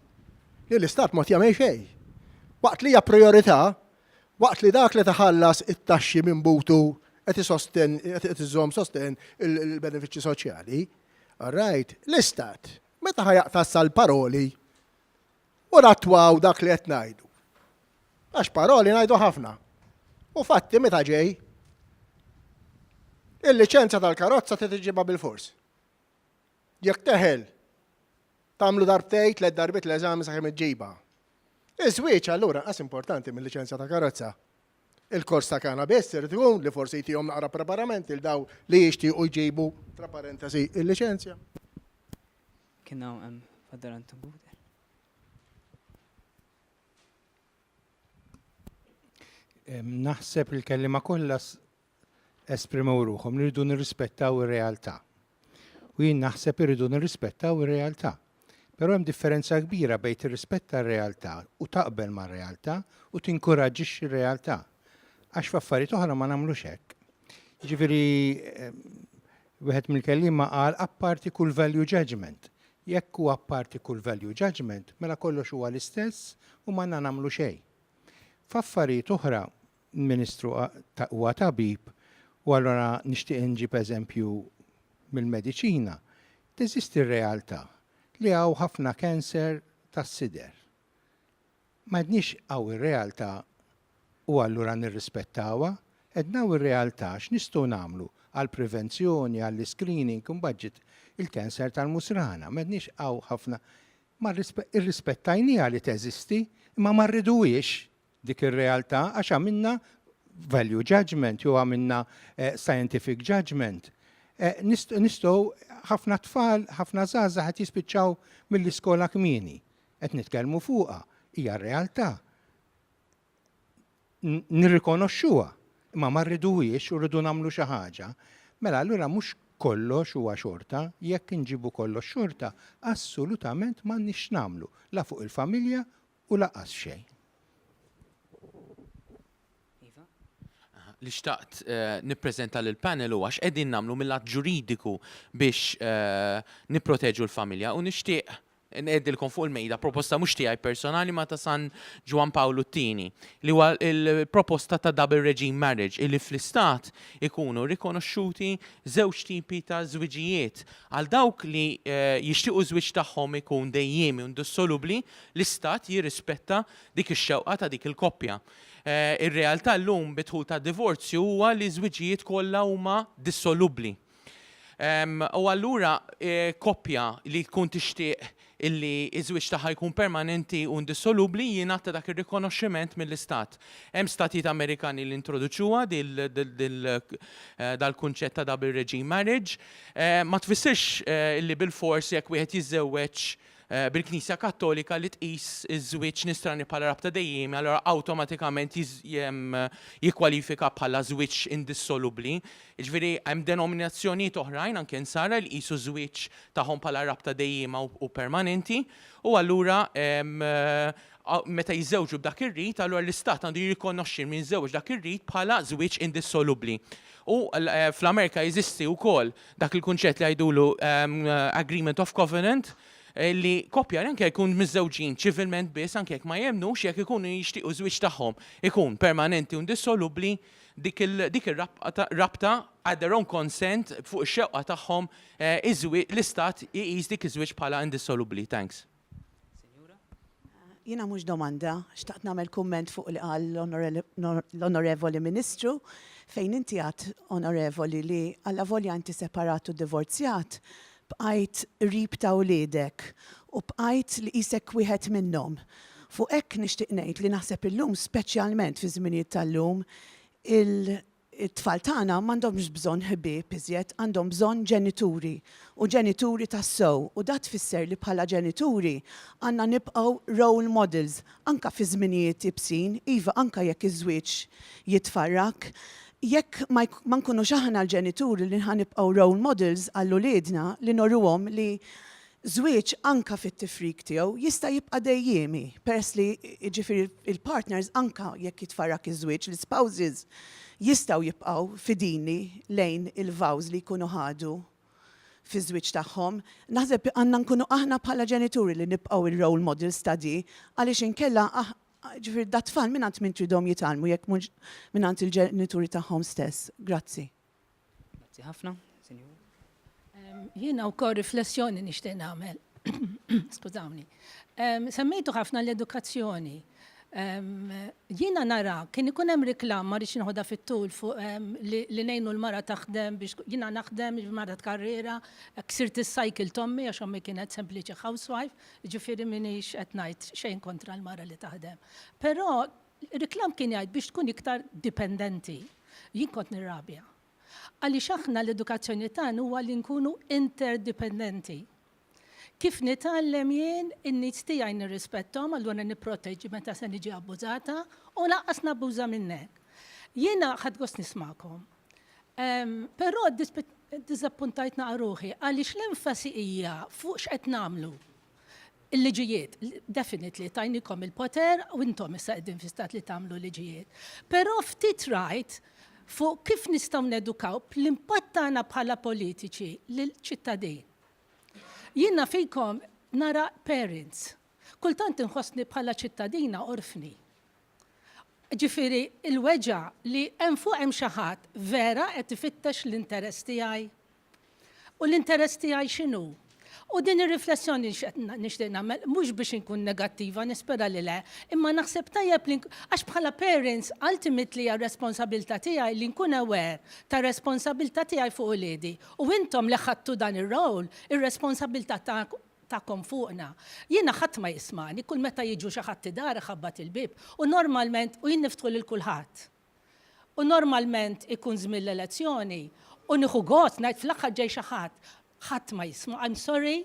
li l-Istat ma qed jagħmel xejn. Waqt li hija prijorità Waqt li dak li tħallas it-taxxi minn butu qed isosten qed iżomm sosten il-benefiċċji soċjali, all right, l-Istat meta ħa jaqta' issa l-paroli u nattwaw dak li qed ngħidu? Għax paroli ngħidu ħafna. U fatti meta ġej? Il-liċenzja tal-karozza trid iġġibha bilfors. Jekk teħel, tagħmlu darbtejn, tlett darbiet l-eżami sakemm iġġibha. Iż-żwieġ allura anqas importanti mil-liċenzja ta' karozza. Il-kors ta' Kana biss irid ikun li forsi jtihom naqra preparament lil dawn li jixtiequ jġibu, tra parentesi, il-liċenzja. Kien hawn hemm Father Anton Gouder. Naħseb il-kelliema kollha esprimew ruħhom li rridu nirrispettaw ir-realtà. U jien naħseb irridu nirrispettaw ir-realtà. Però hemm differenza kbira bejn tirrispetta r-realtà u taqbel mar-realtà u tinkuraġġixxi r-realtà. Għax f'affarijiet oħra ma nagħmlux hekk. Jiġifieri wieħed mill-kelliema qal apparti kull value judgment. Jekk hu apparti kull value judgment, mela kollox huwa l-istess u m'għandna nagħmlu xejn. F'affarijiet oħra Ministru huwa tabib u allura nixtieq inġib eżempju mill-mediċina, teżisti r-realtà li hawn ħafna cancer tas-sider. M'għedniex hawn ir-realtà u allura nirrispettawha, għedna hawn ir-realtà x'nistgħu nagħmlu għall-prevenzjoni, għall-iscreening, imbagħad ġiet il-cancer tal-musrana, m'għedniex hawn ħafna, ma irrispettajnieha li teżisti imma ma rriduhiex dik ir-realtà għax għamilna value judgment jew għamilna scientific judgment. Nistgħu ħafna tfal, ħafna żgħażagħ qed jispiċċaw mill-iskola kmieni. Qed nitkellmu fuqha, hija realtà. Nirrikonoxxuha, imma ma rriduhiex u rridu nagħmlu xi ħaġa. Mela allura mhux kollox huwa xorta, jekk inġibu kollox xorta, assolutament m'għandniex x'nagħmlu, la fuq il-familja u laqas xejn. Iva. li xtaqt nippreżenta lill-panel huwa x'qegħdin nagħmlu mil-lat ġuridiku biex nipproteġu l-familja u nixtieq nqegħdilkom fuq il-mejda proposta mhux tiegħi personali ma ta' San Ġwann Pawlu t-Tieni li huwa l-proposta ta' double regime marriage illi fl-istat ikunu rikonoxxuti żewġ tipi ta' żwiġijiet. Għal dawk li jixtiequ ż-żwieġ tagħhom ikun dejjiemi u indissolubbli, l-istat jirrispetta dik ix-xewqa ta' dik il-koppja. Ir-realtà llum bid-dħul tad-divorzju huwa li ż-żwiġijiet kollha huma dissolubbli. U allura koppja li tkun tixtieq illi ż-żwieġ tagħha jkun permanenti u indissolubbli jingħata dak ir-rikonoxximent mill-istat. Hemm statijiet Amerikani li introduċuha dal-kunċett ta' double regime marriage. Ma tfissirx illi bilfors jekk wieħed jiżżewweġ bil-Knisja Kattolika li tqis iż-żwieġ nisrani bħala rabta dejjiemi allura awtomatikament jikkwalifika bħala żwieġ indissolubbli. Jiġifieri hemm denominazzjonijiet oħrajn anke Nsara li jqisu ż-żwieġ tagħhom bħala rabta dejjiema u permanenti u allura meta jiżżewġu b'dak ir-rit allura l-istat għandu jirrikonoxxi min żewweġ dak ir-rit bħala żwieġ indissolubbli. U fl-Amerika jeżisti wkoll Dak il-kunċett li jgħidulu agreement of covenant, li koppja li anke jkun miżżewġin ċivilment biss, anke jekk ma jemmnux, jekk ikunu jixtiequ ż-żwieġ tagħhom ikun permanenti u indissolubbli, dik ir-rabta at their own consent, fuq ix-xewqa tagħhom, l-istat iqis dik iż-żwieġ bħala indissolubbli. Thanks. Jiena mhux domanda, xtaqt nagħmel kumment fuq li qal l-Onorevoli Ministru fejn inti għedt Onorevoli li allavolja inti separat u divorzjat bqajt qrib ta' wliedek u bqajt li qisek wieħed minnhom. Fuq hekk nixtieq ngħid li naħseb illum speċjalment fiż-żminijiet tal-lum il It-tfal tagħna m'għandhomx bżonn ħbieb iżjed, għandhom bżonn ġenituri, u ġenituri tassew, u da tfisser li bħala ġenituri għandna nibqgħu role models anke fi żminijiet iebsin, iva anke jekk iż-żwieġ jitfarrak. Jekk ma nkunux aħna l-ġenituri li ħa nibqgħu role models għal uliedna li noruhom li Żwieġ anka fit-tifrik tiegħu jista' jibqa' dejjiemi peress li jiġifieri l-partners anka jekk jitfarrak iż-żwieġ, l-ispouses jistgħu jibqgħu fidili lejn il-vows li jkunu ħadu fiż-żwieġ tagħhom. Naħseb għandna nkunu aħna bħala ġenituri li nibqgħu r-role models ta' di għaliex inkella jiġifieri dat-tfal mingħand min tridhom jitgħallmu jekk mhux mingħand il-ġenituri tagħhom stess. Grazzi. Grazzi ħafna, Sinjura. Jiena wkoll riflessjoni nixtieq nagħmel. Skużawni. Semmejtu ħafna l-edukazzjoni. Jiena nara kien ikun hemm riklam ma rridx noħodha fit-tul fuq li ngħinu l-mara taħdem biex jiena naħdem mara tkarriera, ksirt is-cycle t'ommi għax ommi kienet sempliċi housewife, ġifieri m'iniex qed ngħid xejn kontra l-mara li taħdem. Però Riklam kien jgħid biex tkun iktar dipendenti. Jien kont nirrabja. Għaliex aħna l-edukazzjoni tagħna huwa li nkunu interdipendenti. Kif nitgħallem jien in-needs tiegħi nirrispetthom allura nipproteġi meta se niġi abbużata u lanqas nabbuża minnek. Jiena ħadt gost nismagħkom. Però ddiżappuntajt naqa' ruħi għaliex l-enfasi hija fuq x'qed nagħmlu. Il-liġijiet, definitely tajnikom il-poter u intom issa qegħdin fi stat li tagħmlu liġijiet. Però ftit rajt fuq kif nistgħu nedukaw l-impatt tagħna bħala politiċi lil ċittadin. Jiena fikom nara parents. Kultant inħossni bħala ċittadina orfni. Ġifieri il-weġgħa li hemm fuq hemm xi ħadd vera qed ifittex l-interess tiegħi. U l-interess tiegħi x'inhu? U din ir-riflessjoni nixtieq nagħmel mhux biex inkun negattiva, nispera li le, imma naħseb tajjeb li għax bħala parents ultimately hija responsabilità tiegħi li nkun aware ta' responsabilità tiegħi fuq uliedi. U intom li ħadtu dan ir-role, ir-responsabilità tagħkom fuqna. Jiena ħadd ma jismani, kull meta jiġu xi ħadd id-dar iħabbat il-bieb u normalment u jien niftħu lil kulħadd. U normalment ikun żmien l-elezzjoni u nieħu gost ngħid fl-aħħar ġej xi ħadd. Ħadd ma jisma', I'm sorry,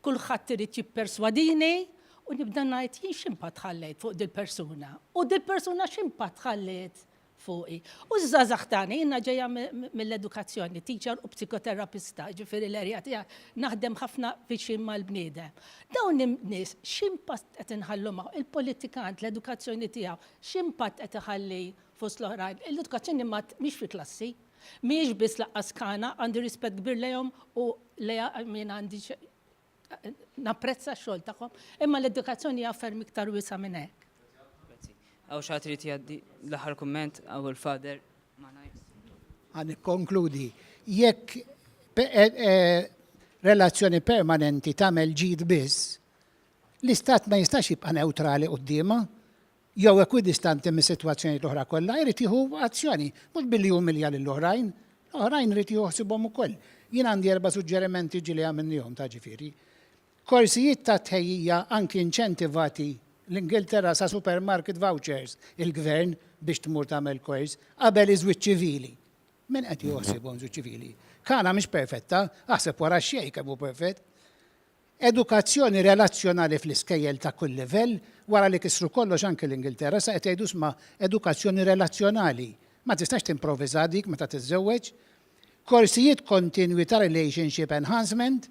kulħadd irid jipperswadini u nibda ngħid jien x'impatt ħallejt fuq dil-persuna u dil-persuna x'impatt ħalliet fuqi. U ż-żgħażagħ tagħna, jiena ġejja mill-edukazzjoni, teacher u psikoterapista, ġifieri l-area tiegħi naħdem ħafna viċin mal-bniedem. Dawn in-nies x'impatt qed inħallu magħhom, il-politikant, l-edukazzjoni tiegħu, x'impatt qed iħalli fuq. fost l-oħrajn. L-edukazzjoni ma mhix fi klassi, mhijiex biss laqqas kana, għandi rispett kbir lejhom u lejha jien għandi napprezza x-xogħol tagħhom, imma l-edukazzjoni hija ferm iktar wiesgħa minn hekk. Grazzi. Hawn xi ħadd irid jgħaddi l-aħħar kumment, hawn il-Father. Ħa nikkonkludi. Jekk relazzjoni permanenti tagħmel ġid biss, l-Istat ma jistax jibqa' newtrali quddiemha jew ekwidistanti mis-sitwazzjonijiet l-oħra kollha, irid jieħu azzjoni, mhux billi jumilja lill-oħrajn, l-oħrajn irid jieħu ħsiebhom ukoll. Jien għandi erba' suġġerimenti ġieli għamilniehom ta' ġifieri. Korsijiet ta' tħejjija anki inċentivati l-Ingilterra sa supermarket vouchers il-gvern biex tmur tagħmel kors qabel iż-żwieġ ċivili. Min qed jieħu ħsiebhom żwieġ ċivili? Kana mhix perfetta, aħseb wara x-xejn kemm hu perfett. Edukazzjoni relazzjonali fl-iskejjel ta' kull livell, wara li kisru kollox anki l-Ingilterra issa qed jgħidu isma' edukazzjoni relazzjonali. Ma tistax timprovviża dik meta tiżżewweġ. Korsijiet kontinwi ta' relationship enhancement,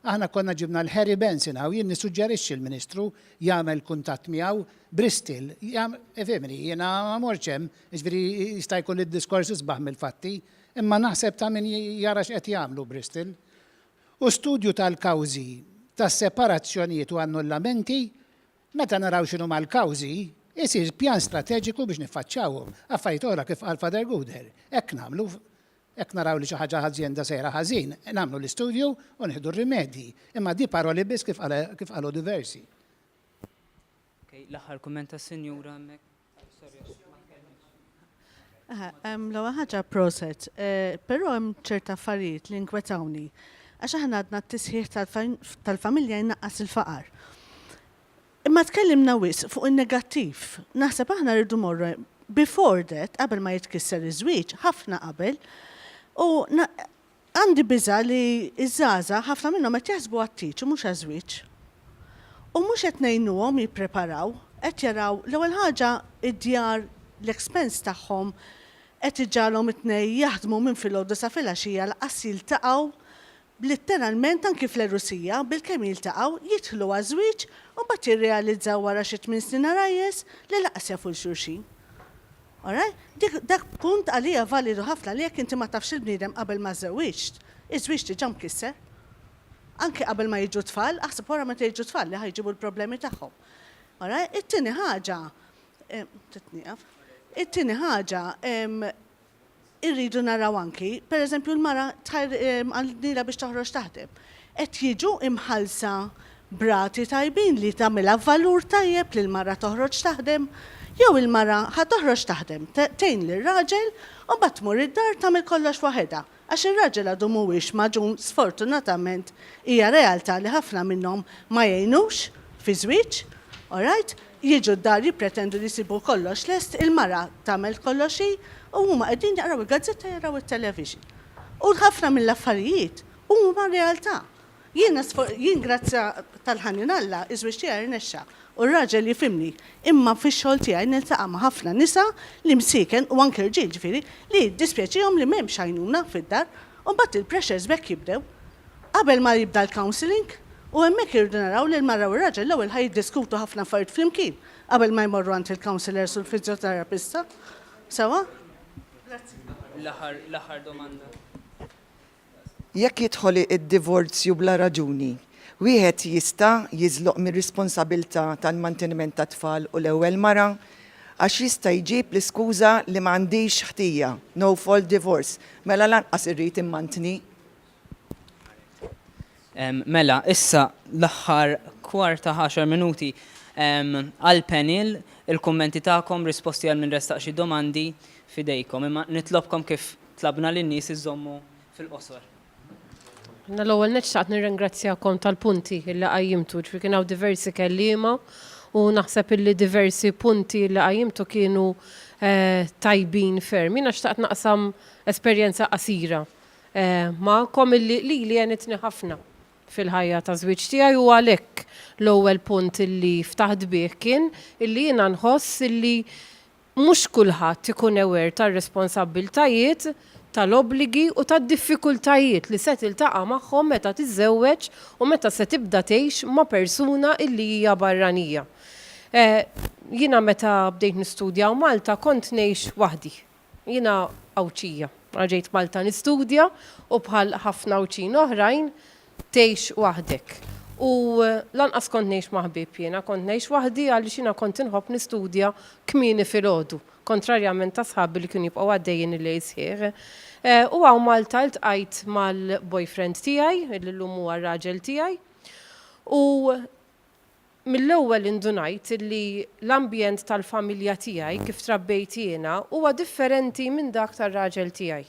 Aħna konna ġibna 'l Harry Benson hawn, jien nissuġġerixxi l-Ministru jagħmel kuntatt miegħu, Bristol, ifhimni, jiena ma mortx hemm, jiġifieri jista' jkun li d-diskors isbaħ mill-fatti, imma naħseb ta' min jara x'qed jagħmlu Bristol. U studju tal-kawżi tas-separazzjonijiet u annullamenti, meta naraw x'inhuma l-kawżi, isir pjan strateġiku biex niffaċċjawhom. Affarijiet oħra kif qal Father Gouder, hekk nagħmlu Jekk naraw li xi ħaġa azjenda sejra ħażin, nagħmlu l-istudju u nieħdu r-rimedji. Imma di paroli biss kif kif qalu diversi. Okay, l-aħħar kumment tas-sinjura hemmhekk. Sorry għax ma tkellimtx. L-ewwel ħaġa proset, però hemm ċerta affarijiet li nkwetawni. Għax aħna għadna t-tisħiħ tal-familja jnaqqas il-faqar. Imma tkellimna wisq fuq in-negattiv. Naħseb aħna rridu mmorru before that, qabel ma jitkisser iż-żwieġ, ħafna qabel. U għandi biża' li ż-żgħażagħ ħafna minnhom qed jaħsbu għat-tieġ u mhux għaż-żwieġ. U mhux qed ngħinuhom jippreparaw, qed jaraw l-ewwel ħaġa id-djar l-expense tagħhom qed iġagħalhom it-tnejn jaħdmu minn filgħodu sa filgħaxija lanqas jiltaqgħu Litteralment anki fl-għerusija, bilkemm jiltaqgħu, jidħlu għaż-żwieġ u mbagħad jirrealizzaw wara xi tminn snin għarajjes li lanqas jafu 'l xulxin. Alright? Dik, dak punt għalija validu ħafna li jekk inti ma tafx il-bniedem qabel ma żżewwiġt, iż-żwieġ diġà mkisser. Anki qabel ma jiġu t-tfal, aħseb wara meta jiġu t-tfal li ħa jġibu l-problemi tagħhom. Alright? It-tieni ħaġa, trid nieqaf. It-tieni ħaġa, Irridu naraw anki, per eżempju l-mara għandnilha biex toħroġ taħdem. Qed jiġu imħallsa b'rati tajbin li tagħmilha valur tajjeb li l-mara toħroġ taħdem? Jew il-mara ħa toħroġ taħdem, tgħin lir-raġel u mbagħad tmur id-dar tagħmel kollox waħedha. Għax ir-raġel għadu mhuwiex magħġun sfortunatament hija realtà li ħafna minnhom ma jgħinux fi żwieġ, alright, jiġu d-dar jippretendu li jsibu kollox lest, il-mara tagħmel kollox hi u huma qegħdin jaqraw il-gazzetta jaraw it-television. U ħafna mill-affarijiet huma realtà. Jiena jien grazzja tal-ħanin Alla iż-żwieġ tiegħi rnexxa u r-raġel jifhimni imma fix-xogħol tiegħi niltaqa' ma' ħafna nisa li msieken u anke rġiel ġifieri li jiddispjaċihom li m'hemmx għajnuna fid-dar u mbagħad il-pressures b'hekk jibdew qabel ma jibda l-counselling u hemmhekk irridu naraw li l-mara u r-raġel l-ewwel ħa jiddiskutu ħafna affarijiet flimkien qabel ma jmorru għand il-counsellors u l-fiżjoterapista. Sewwa? Grazzi. L-aħħar domanda. Jekk jidħol id-divorzju bla raġuni, wieħed jista' jiżloq mir-responsabilità tal-manteniment tat-tfal u l-ewwel mara? Għax jista' jġib l-iskuża li m'għandix ħtija, no fault divorce, mela lanqas irrid immantni. Mela, issa l-aħħar kwarta għaxar minuti għall-panel, il-kummenti tagħkom, risposti għal min ressaq xi domandi f'idejkom. Imma nitlobkom kif Tlabna lin-nies iżommu fil-qosor. Jiena l-ewwel nett xtaqt nirringrazzjakom tal-punti li qajjimtu, ġifieri kien hawn diversi kelliema u naħseb illi diversi punti li qajjimtu kienu tajbin ferm. Jiena xtaqt naqsam esperjenza qasira magħkom illi lili għenitni ħafna fil-ħajja ta' żwieġ tiegħi u għalhekk l-ewwel punt illi ftaħt bih kien illi jiena nħoss illi Mhux kulħadd ikun aware tar-responsabbiltajiet, tal-obbligi u tad-diffikultajiet li se tiltaqa' magħhom meta tiżżewweġ u meta se tibda tgħix ma' persuna illi hija barranija. Jiena meta bdejt nistudja hawn Malta kont ngħix waħdi. Jiena Għawdxija. Ġejt Malta nistudja u bħal ħafna Għawdxin oħrajn tgħix waħdek. U lanqas kont ngħix ma' ħbieb jiena, kont ngħix waħdi għaliex jiena kont inħobb nistudja kmieni filgħodu, kontrarjament ta' sħabi li kienu jibqgħu għaddejjin il-lejl sħiħ. U hawn Malta ltqajt mal-boyfriend tiegħi, li llum huwa r-raġel tiegħi, u Mill-ewwel indunajt li l-ambjent tal-familja tiegħi, kif trabbejt jiena, huwa differenti minn dak tar-raġel tiegħi.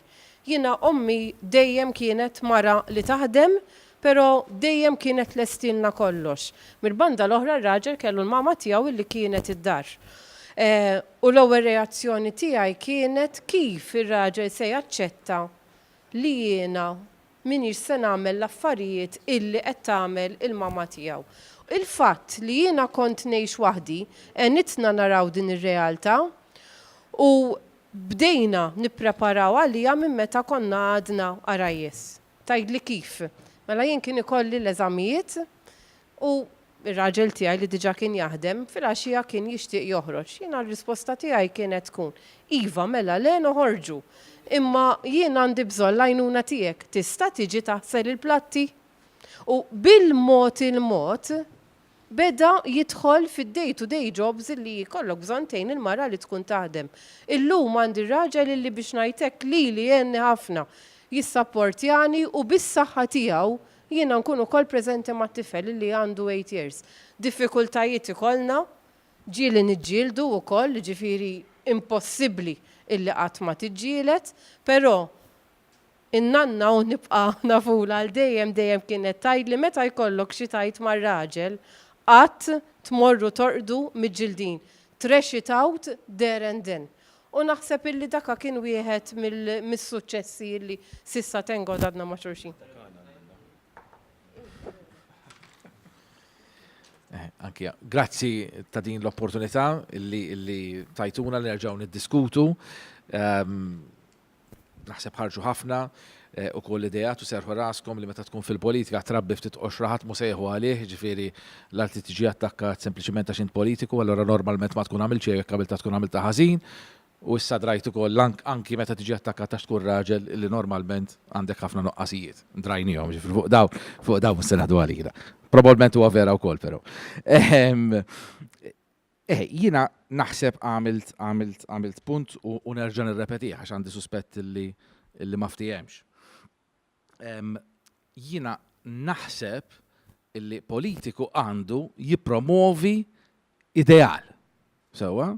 Jiena ommi dejjem kienet mara li taħdem, però dejjem kienet tlestilna kollox. Mill-banda l-oħra r-raġel kellu l-mama tiegħu illi kienet id-dar. U l-ewwel reazzjoni tiegħi kienet kif ir-raġel se jaċċetta li jiena m'iniex se nagħmel l-affarijiet illi qed tagħmel il-mama tiegħu. Il-fatt li jiena kont ngħix waħdi għenitna naraw din ir-realtà u bdejna nippreparaw għaliha minn meta konna għadna għarajjes. Tgħidli kif? Mela jien kien ikolli l-eżamijiet u Ir-raġel tiegħi li diġà kien jaħdem, filgħaxija kien jixtieq joħroġ. Jiena r-risposta tiegħi kienet tkun, Iva, mela le noħorġu. Imma jien għandi bżonn l-għajnuna tiegħek. Tista' tiġi taħsel il-platti? U bil-mod il-mod beda jidħol fid-day to day jobs li jkollok bżonn tgħin il-mara li tkun taħdem. Illum għandi raġel illi biex ngħid hekk lili għenni ħafna. Jissapportjani u bis-saħħa tiegħu Jiena nkun ukoll preżenti mat-tifel li għandu eight years. Diffikultajiet ikollna, ġieli niġġieldu wkoll, jiġifieri impossibbli illi qatt ma tiġġieled, però in-nanna u nibqa' nafulha għal dejjem dejjem kienet tgħidli meta jkollok xi tgħid mar-raġel, qatt tmorru torqdu miġġildin. Thrash it out there and then. U naħseb illi daka kien wieħed mis-suċċessi illi s'issa thank God għadna ma' xulxin. Eh, anki grazzi ta' din l-opportunità illi, illi tajtuna li nerġgħu niddiskutu. Um, Naħseb ħarġu ħafna ukoll ideat u serrħu raskom li meta tkun fil-politika trabbi ftit qoxra ħadd mhu se jieħu għalih, jiġifieri l-art li tiġi attakkat sempliċiment għax int politiku, allura normalment ma tkun għamilt xejn u jekk għamiltha tkun għamiltha ħażin. U issa drajt ukoll anki meta tiġi attakkat għax tkun raġel li normalment għandek ħafna nuqqasijiet. Drajnihom, jiġifieri fuq dawn, fuq dawn mhux se naħdu għalina. Probabbilment huwa vera wkoll però. Eh, jiena naħseb għamilt għamilt għamilt punt u, u nerġa' nirrepetih għax għandi suspett li li ma ftihemx. Jiena naħseb illi politiku għandu jippromovi ideal. Sewwa?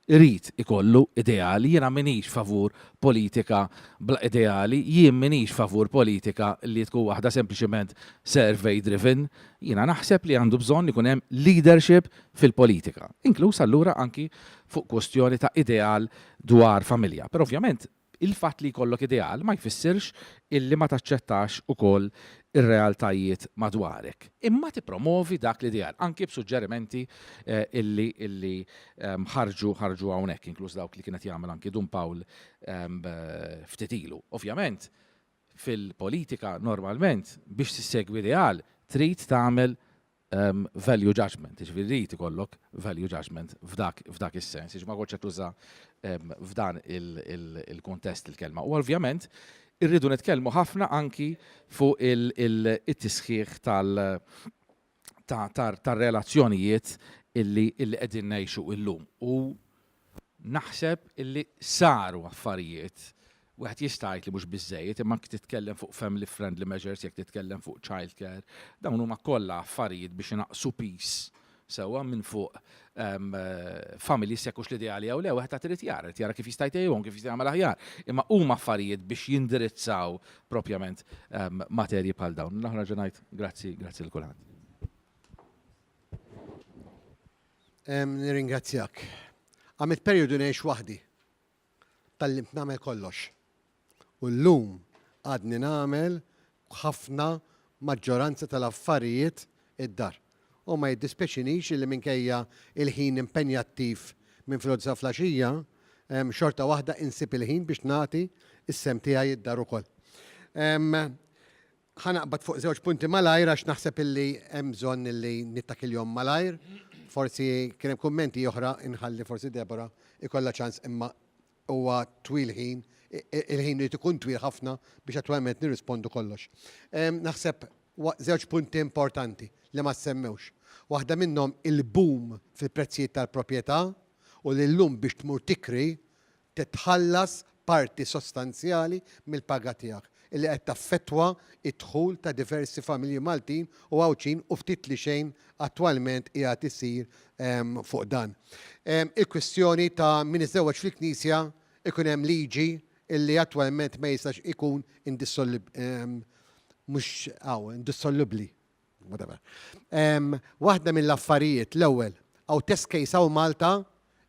Irid ikollu ideali, jiena m'iniex favur politika bla ideali, jien m'iniex favur politika li tkun waħda sempliċement survey driven, jiena naħseb li għandu bżonn ikun hemm leadership fil-politika, inkluż allura anki fuq kwestjoni ta' ideal dwar familja. Però ovvjament il-fatt li jkollok ideal ma jfissirx illi ma taċċettax ukoll ir-realtajiet madwarek. Imma tippromovi dak l-ideal, anki b'suġġerimenti illi illi ħarġu ħarġu hawnhekk, inkluż dawk li kien qed jagħmel anki Dun Pawl ftit ilu. Ovvjament, fil-politika normalment biex tissegwi ideal trid tagħmel value judgment, jiġifieri jrid ikollok value judgment f'dak f'dak is-sens, jiġifieri ma kontx qed tuża f'dan il-kuntest il-kelma. U ovvjament irridu nitkellmu ħafna anki fuq it-tisħiħ tal tar-relazzjonijiet illi qegħdin ngħixu illum. U Naħseb illi saru affarijiet, wieħed jista' jgħid li mhux biżżejjed, imma anki titkellem fuq family friendly measures, jekk titkellem fuq child care, dawn huma kollha affarijiet biex inaqqsu piż sewwa minn fuq familji jekk hux l-ideali jew le, wieħed għad irid jara, irid jara kif jista' jtejjibhom, kif jista' jagħmel aħjar. Imma huma affarijiet biex jindirizzaw propjament materji bħal dawn. Nerġa' ngħid grazzi, grazzi lil kulħadd. Nirringrazzjak. Għamilt perjodu ngħix waħdi. Tgħallimt nagħmel kollox. U llum għadni nagħmel ħafna maġġoranza tal-affarijiet id-dar. U ma jiddispjaċinix illi minkejja il-ħin impenjattiv minn filgħodu sa flaxija, xorta waħda insib il-ħin biex nagħti s-sehem tiegħi id-dar ukoll. Ħa naqbad fuq żewġ punti malajr għax naħseb illi hemm bżonn illi nittakilhom malajr. Forsi kien hemm kummenti oħra inħalli forsi Deborah ikollha ċans imma huwa twil ħin, il-ħin irid ikun twil ħafna biex attwalment nirrispondu kollox. Naħseb żewġ punti importanti li ma ssemmewx. Waħda minnhom il-boom fil-prezzijiet tal-proprjetà u li llum biex tmur tikri titħallas parti sostanzjali mill-paga tiegħek, illi qed taffettwa d-dħul ta' diversi familji Maltin u Għawdxin u ftit li xejn attwalment qiegħed isir fuq dan. Il-kwistjoni ta' min iżżewweġ fil-Knisja ikun hemm liġi illi attwalment ma jistax ikun mhux hawn indissolubbli. Whatever. Waħda mill-affarijiet l-ewwel hawn test case hawn Malta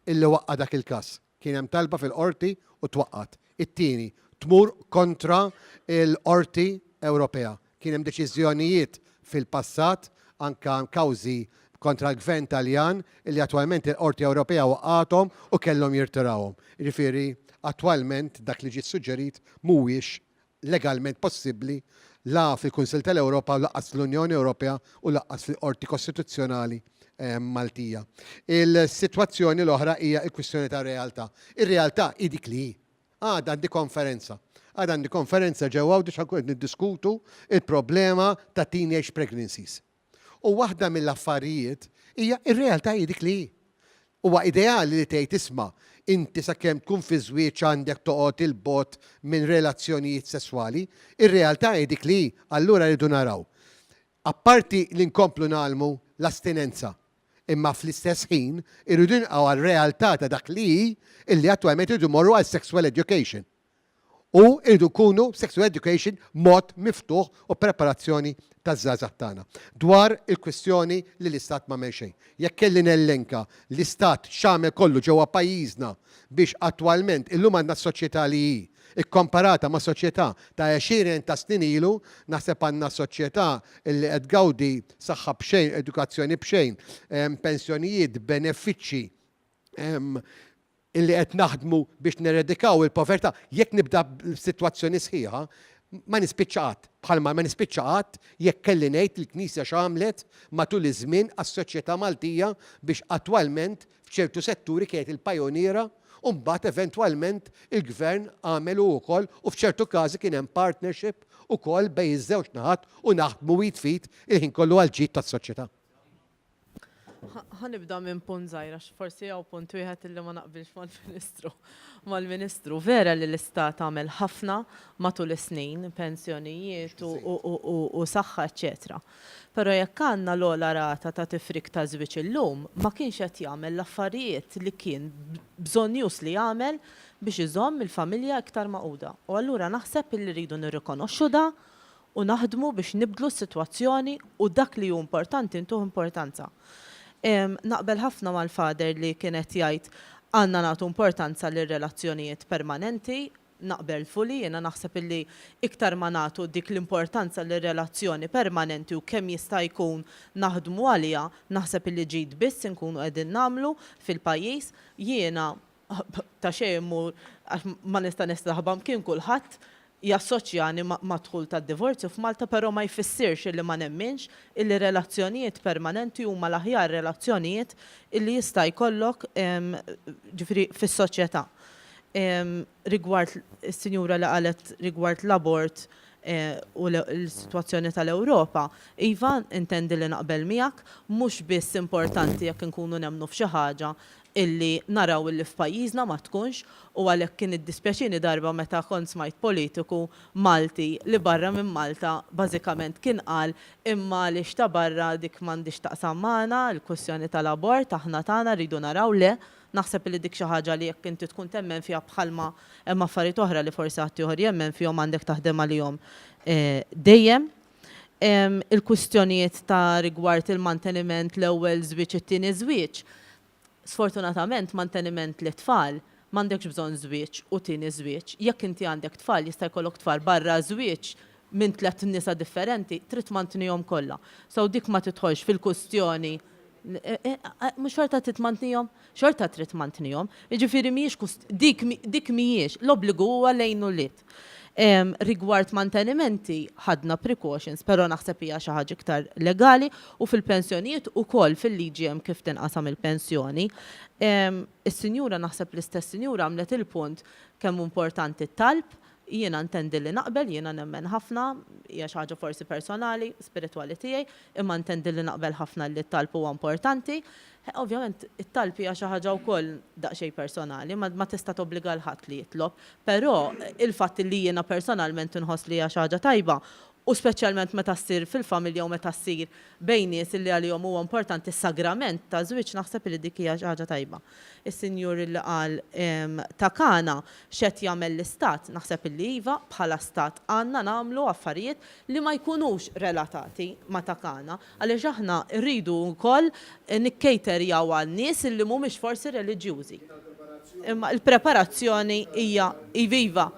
illi waqqa' dak il-każ. Kien hemm talba fil-qorti u twaqqgħet. It-tieni, tmur kontra l-Qorti Ewropea. Kien hemm deċiżjonijiet fil-passat, anke kawżi kontra l-Gvern Taljan illi attwalment il-Qorti Ewropea waqqgħathom u kellhom jirtirawhom. Jiġifieri attwalment dak li ġie ssuġġerit mhuwiex legalment possibbli la fil-Kunsill tal-Ewropa u lanqas fl-Unjoni Ewropea u lanqas fil-Qorti Kostituzzjonali Maltija. Il-sitwazzjoni l-oħra hija l-kwistjoni tar-realtà. Ir-realtà hi dik li hi. Għada għandi konferenza. Għada għandi konferenza ġewwa Għawdex ħa nkunu qed niddiskutu l-problema ta' teenage pregnancies. U waħda mill-affarijiet hija r-realtà hi dik li hi. Huwa ideali li tgħid isma' inti sakemm tkun fi żwieġ għandek toqgħod 'il bogħod minn relazzjonijiet sesswali. Ir-realtà hi dik li hi, allura rridu naraw. Apparti li nkomplu ngħallmu l-astinenza, imma fl-istess ħin irridu nilqgħu għar-realtà ta' dak li hi illi attwalment irridu mmorru għal sexual education. U rridu nkunu sexual education mod miftuħ u preparazzjoni taż-żgħażagħ tagħna. Dwar il-kwistjoni li l-Istat m'għamel xejn. Jekk kelli nellenka l-Istat x'għamel kollu ġewwa pajjiżna biex attwalment illum għandna s-soċjetà li hi, ikkomparata ma' soċjetà ta' għexieren ta' snin ilu, naħseb għandna soċjetà li qed tgawdi saħħa b'xejn, edukazzjoni b'xejn, pensjonijiet, benefiċċji, illi qed naħdmu biex neredikaw il-povertà, jekk nibda b'sitwazzjoni sħiħa, ma nispiċċa qatt. Bħalma ma nispiċċa qatt jekk kelli ngħid il-Knisja x'għamlet matul iż-żmien għas-soċjetà Maltija biex attwalment f'ċertu setturi kienet il-pajoniera u mbagħad eventwalment il-Gvern għamel hu wkoll u f'ċertu każi kien hemm partnership ukoll bejn iż-żewġ naħat u naħdmu id f'id il-ħin kollu għall-ġid tas-soċjetà. Ħa nibda minn punt żgħir għax forsi hawn punt wieħed illi ma naqbilx mal-Ministru. Mal-Ministru. Vera li l-Istat għamel ħafna matul is-snin, pensjonijiet u saħħa eċċetera. Però jekk għandna l-ogħla rata ta' tifrik ta' żwieġ illum, ma kienx qed jagħmel l-affarijiet li kien bżonnjuż li jagħmel biex iżomm il-familja iktar magħquda. U allura naħseb illi rridu nirrikonoxxu da u naħdmu biex nibdlu s-sitwazzjoni u dak li hu importanti ntuh importanza. Naqbel ħafna mal-Father li kien qed jgħid għandna nagħtu importanza lir-relazzjonijiet permanenti, naqbel fully, jiena naħseb illi iktar ma nagħtu dik l-importanza lir-relazzjoni permanenti u kemm jista' jkun naħdmu għaliha, naħseb illi ġid biss inkunu qegħdin nagħmlu fil-pajjiż. Jiena ta' xejn immur għax ma nista' nistaħba mkien kulħadd jassoċjani mad-dħul tad-divorzju f'Malta però ma jfissirx illi ma nemminx illi relazzjonijiet permanenti huma l-aħjar relazzjonijiet illi jista' jkollok ġifieri fis-soċjetà. Rigward is-sinjura li qalet rigward l-abort u l-sitwazzjoni tal-Ewropa, iva intendi li naqbel miegħek, mhux biss importanti jekk inkunu nemmnu f'xi ħaġa illi naraw illi f'pajjiżna ma tkunx u għalhekk kien iddispjaċieni darba meta kont smajt politiku Malti li barra minn Malta bażikament kien qal imma għaliex ta' barra dik m'għandhiex x'taqsam magħna l-kwistjoni tal-abort aħna tagħna rridu naraw le naħseb illi dik xi ħaġa li jekk inti tkun temmen fiha bħalma hemm affarijiet oħra li forsi ħaddieħor jemmen fihom għandek taħdem għalihom dejjem. Il-kwistjonijiet ta' rigward il-manteniment l-ewwel żwieġ it-tieni żwieġ. Sfortunatament manteniment lit-tfal m'għandekx bżonn żwieġ u tieni żwieġ. Jekk inti għandek tfal jista' jkollok tfal barra żwieġ minn tlett nisa differenti, trid tmantnihom kollha. So dik ma tidħolx fil-kustjoni mhux xorta trid tmantnihom? Xorta trid tmantnihom. Jiġifieri mhijiex dik dik mhijiex, l-obbligu huwa lejn ulied. Rigward mantenimenti ħadna precautions, però naħseb hija xi ħaġa iktar legali u fil-pensjonijiet ukoll fil-liġi hemm kif tinqasam il-pensjoni. Is-sinjura naħseb l-istess sinjura għamlet il-punt kemm hu importanti t-talb, jiena ntendi li naqbel, jiena nemmen ħafna, hija xi ħaġa forsi personali, spiritwali tiegħi, imma ntendi li naqbel ħafna li t-talb huwa importanti. Ovvjament it-talb hija xi ħaġa wkoll daqsxejn personali, ma tista' tobbliga 'l ħadd li jitlob, però il-fatt li jiena personalment inħoss li hija xi ħaġa tajba u speċjalment meta ssir fil-familja u meta ssir bejn nies li għalihom huwa importanti s-sagrament taż-żwieġ naħseb li dik hija xi ħaġa tajba. Is-sinjur li qal ta' Kana x'qed jagħmel l-Istat, naħseb illi iva, bħala Stat għandna nagħmlu affarijiet li ma jkunux relatati ma' ta' Kana, Għaliex aħna rridu wkoll nikkejterjaw għal nies li mhumiex forsi reliġjużi. Imma l-preparazzjoni hija, iva iva,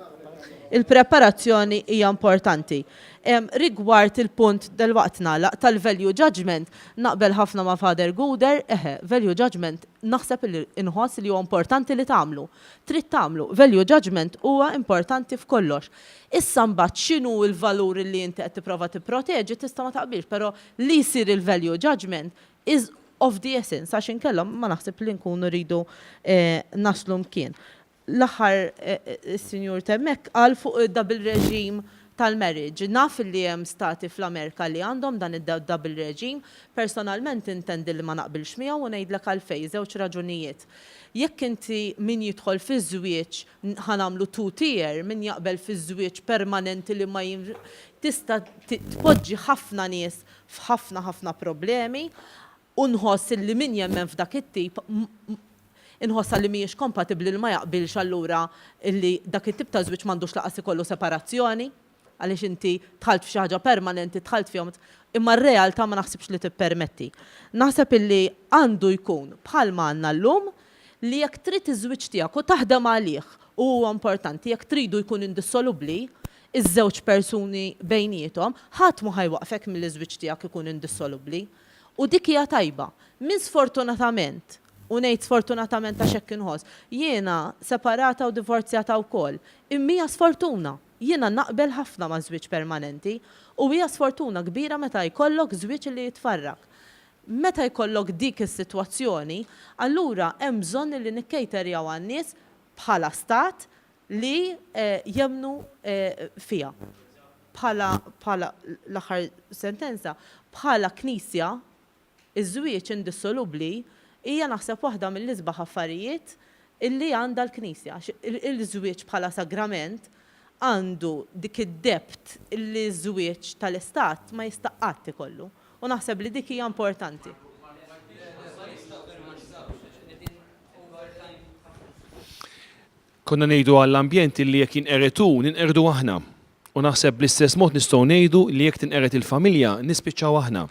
il-preparazzjoni hija importanti. Rigward il-punt, dalwaqt nagħlaq, tal-value judgement, naqbel ħafna ma' Father Gouder, eħe, value judgement naħseb li inħoss li huwa importanti li tagħmlu. Trid tagħmlu. Value judgement huwa importanti f'kollox. Issa mbagħad x'inhu l-valur li inti qed tipprova tipproteġi tista' ma taqbilx, però li jsir il-value judgement is of the essence għax inkella ma naħseb li nkunu rridu naslu mkien. L-aħħar is-Sinjur Temmek qal fuq id-double regime tal-marriage. Naf li hemm stati fl-Amerika li għandhom dan id-double regime. Personalment intendi li ma naqbilx miegħu u ngħidlek għalfejn, żewġ raġunijiet. Jekk inti min jidħol fiż-żwieġ ħa nagħmlu two tier, min jaqbel fiż-żwieġ permanenti li ma tista' tpoġġi ħafna nies f'ħafna ħafna problemi u nħoss illi min jemmen f'dak it-tip inħossha li mhijiex kompatibbli li ma jaqbilx allura illi dak it-tip ta' żwieġ m'għandux lanqas ikollu separazzjoni. Għaliex inti dħalt f'xi ħaġa permanenti, dħalt fihom, imma r-realtà ma naħsibx li tippermetti. Naħseb illi għandu jkun bħalma għandna llum, li jekk trid iż-żwieġ tiegħek u taħdem għalih u huwa importanti, jekk tridu jkun indissolubbli, iż-żewġ persuni bejniethom, ħadd mhu ħa jwaqqfek milli ż-żwieġ tiegħek ikun indissolubbli. U dik hija tajba. Min sfortunatament, u ngħid sfortunatament għax hekk inħoss, jiena separata u divorzjata wkoll, imma hija sfortuna. Jiena naqbel ħafna ma' żwieġ permanenti u hija sfortuna kbira meta jkollok żwieġ li jitfarrak. Meta jkollok dik is-sitwazzjoni, allura hemm bżonn li nikkejterjaw għan-nies bħala stat li jemmnu fiha. Bħala, bħala, l-aħħar sentenza, bħala Knisja, Iż-żwieġ indissolubbli hija naħseb waħda mill-isbaħ affarijiet illi għandha l-Knisja għax il-żwieġ bħala sagrament għandu dik id-depth illi ż-żwieġ tal-istat ma jista' qatt ikollu u naħseb li dik hija importanti. Konna ngħidu għall-ambjent illi jekk jinqered hu, ninqerdu aħna. U naħseb bl-istess mod nistgħu ngħidu li jekk tinqered il-familja, nispiċċaw aħna.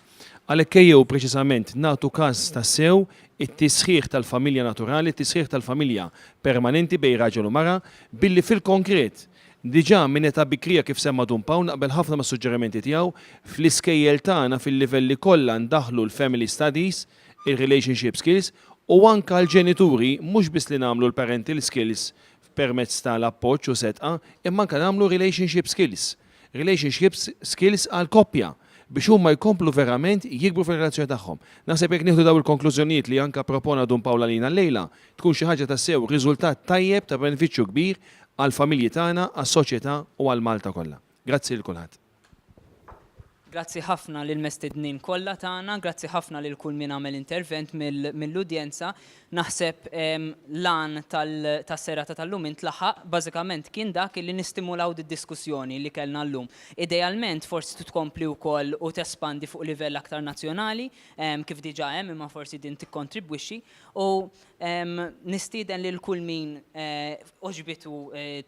Għalhekk ejjew preċiżament nagħtu każ tassew it-tisħiħ tal-familja naturali, it-tisħiħ tal-familja permanenti bejn raġel u mara, billi fil-konkret, diġà minn età bikrija kif semma Dun Pawl, naqbel ħafna mas-suġġerimenti tiegħu, fl-iskejjel tagħna fil-livelli kollha ndaħħlu l-family studies, il-relationship skills u anke għall-ġenituri mhux biss li nagħmlu l-parental skills permezz ta' l-appoġġ u sedqa imma anke nagħmlu relationship skills. Relationship skills għall-koppja biex huma jkomplu verament jikbru fir-relazzjoni tagħhom. Naħseb jekk nieħdu dawn il-konklużjonijiet li anke ppropona Dun Pawl għalina llejla, tkun xi ħaġa tassew riżultat tajjeb ta' benefiċċju kbir għall-familji tagħna, għas-soċjetà u għal Malta kollha. Grazzi lil kulħadd. Grazzi ħafna lill-mestednin kollha tagħna, grazzi ħafna lil kull min għamel intervent mill-udjenza. Naħseb l-għan tas-serata tal-lum intlaħaq, bażikament kien dak li nistimulaw did-diskussjoni li kellna llum. Idealment forsi tkompli wkoll u tespandi fuq livell aktar nazzjonali, kif diġà hemm imma forsi din tikkontribwixxi. U nistieden lil kull min għoġbitu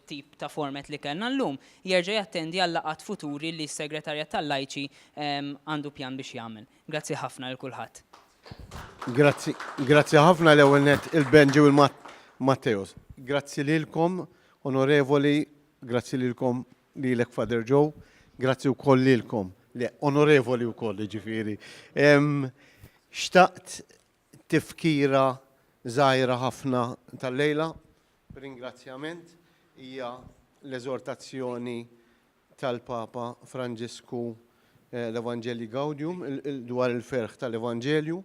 t-tip ta' format li kellna llum, jerġa' jattendi għal-laqgħat futuri li s-Segretarjat tal-Lajċi għandu pjan biex jagħmel. Grazzi ħafna lil kulħadd. Grazzi, grazzi ħafna l-ewwel nett il-Benji u l-Matteos. Grazzi lilkom, onorevoli, grazzi lilkom lilek Father Joe, grazzi wkoll lilkom, le, onorevoli wkoll jiġifieri. Xtaqt Tifkira żgħira ħafna tal-lejla, b'ringrazzjament, hija. l-eżortazzjoni tal-Papa Franġisku l-Evangelii Gaudium dwar il-ferħ tal-Evanġelju.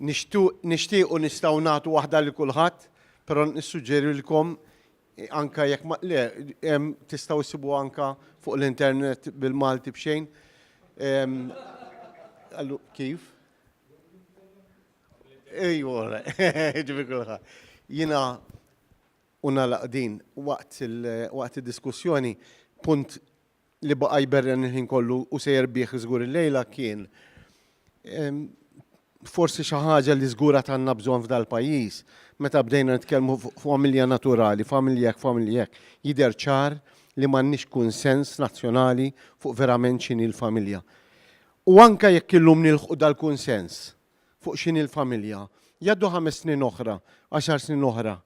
Nixtiequ nistgħu nagħtu waħda lil kulħadd, però nissuġġerilkom anka jekk ma le tistgħu ssibu anka fuq l-internet bil-Malti b'xejn. Allu kif? Ejwa, ġifi kulħadd. Jiena U nagħlaq din waqt waqt id-diskussjoni, punt li baqa' jberren il-ħin kollu u sejjer bih żgur illejla kien forsi xi ħaġa li żgur għad għandna bżonn f'dal-pajjiż, meta bdejna nitkellmu fuq familja naturali, familja hekk, familja hekk, jidher ċar li m'għandniex kunsens nazzjonali fuq verament x'inhi l-familja. U anke jekk illum nilħqu dal-kunsens, fuq x'inhi l-familja. Jgħaddu ħames snin oħra, għaxar snin oħra,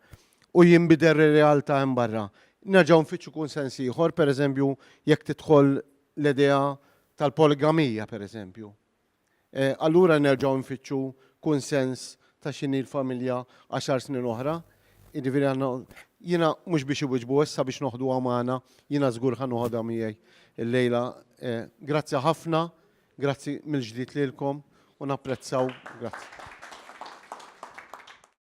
u jinbidel ir-realtà hemm barra. Nerġgħu nfittxu kunsens ieħor, pereżempju, jekk tidħol l-idea tal-poligamija, pereżempju. Eh, allura nerġgħu nfittxu kunsens ta' x'inhi l-familja għaxar snin oħra. Jiġifieri għandna jiena mhux biex iwiġbu issa biex noħduha magħna, jiena żgur ħa noħodha miegħi illejla. Eh, grazzi ħafna. Grazzi mill-ġdid lilkom u napprezzaw. Grazzi.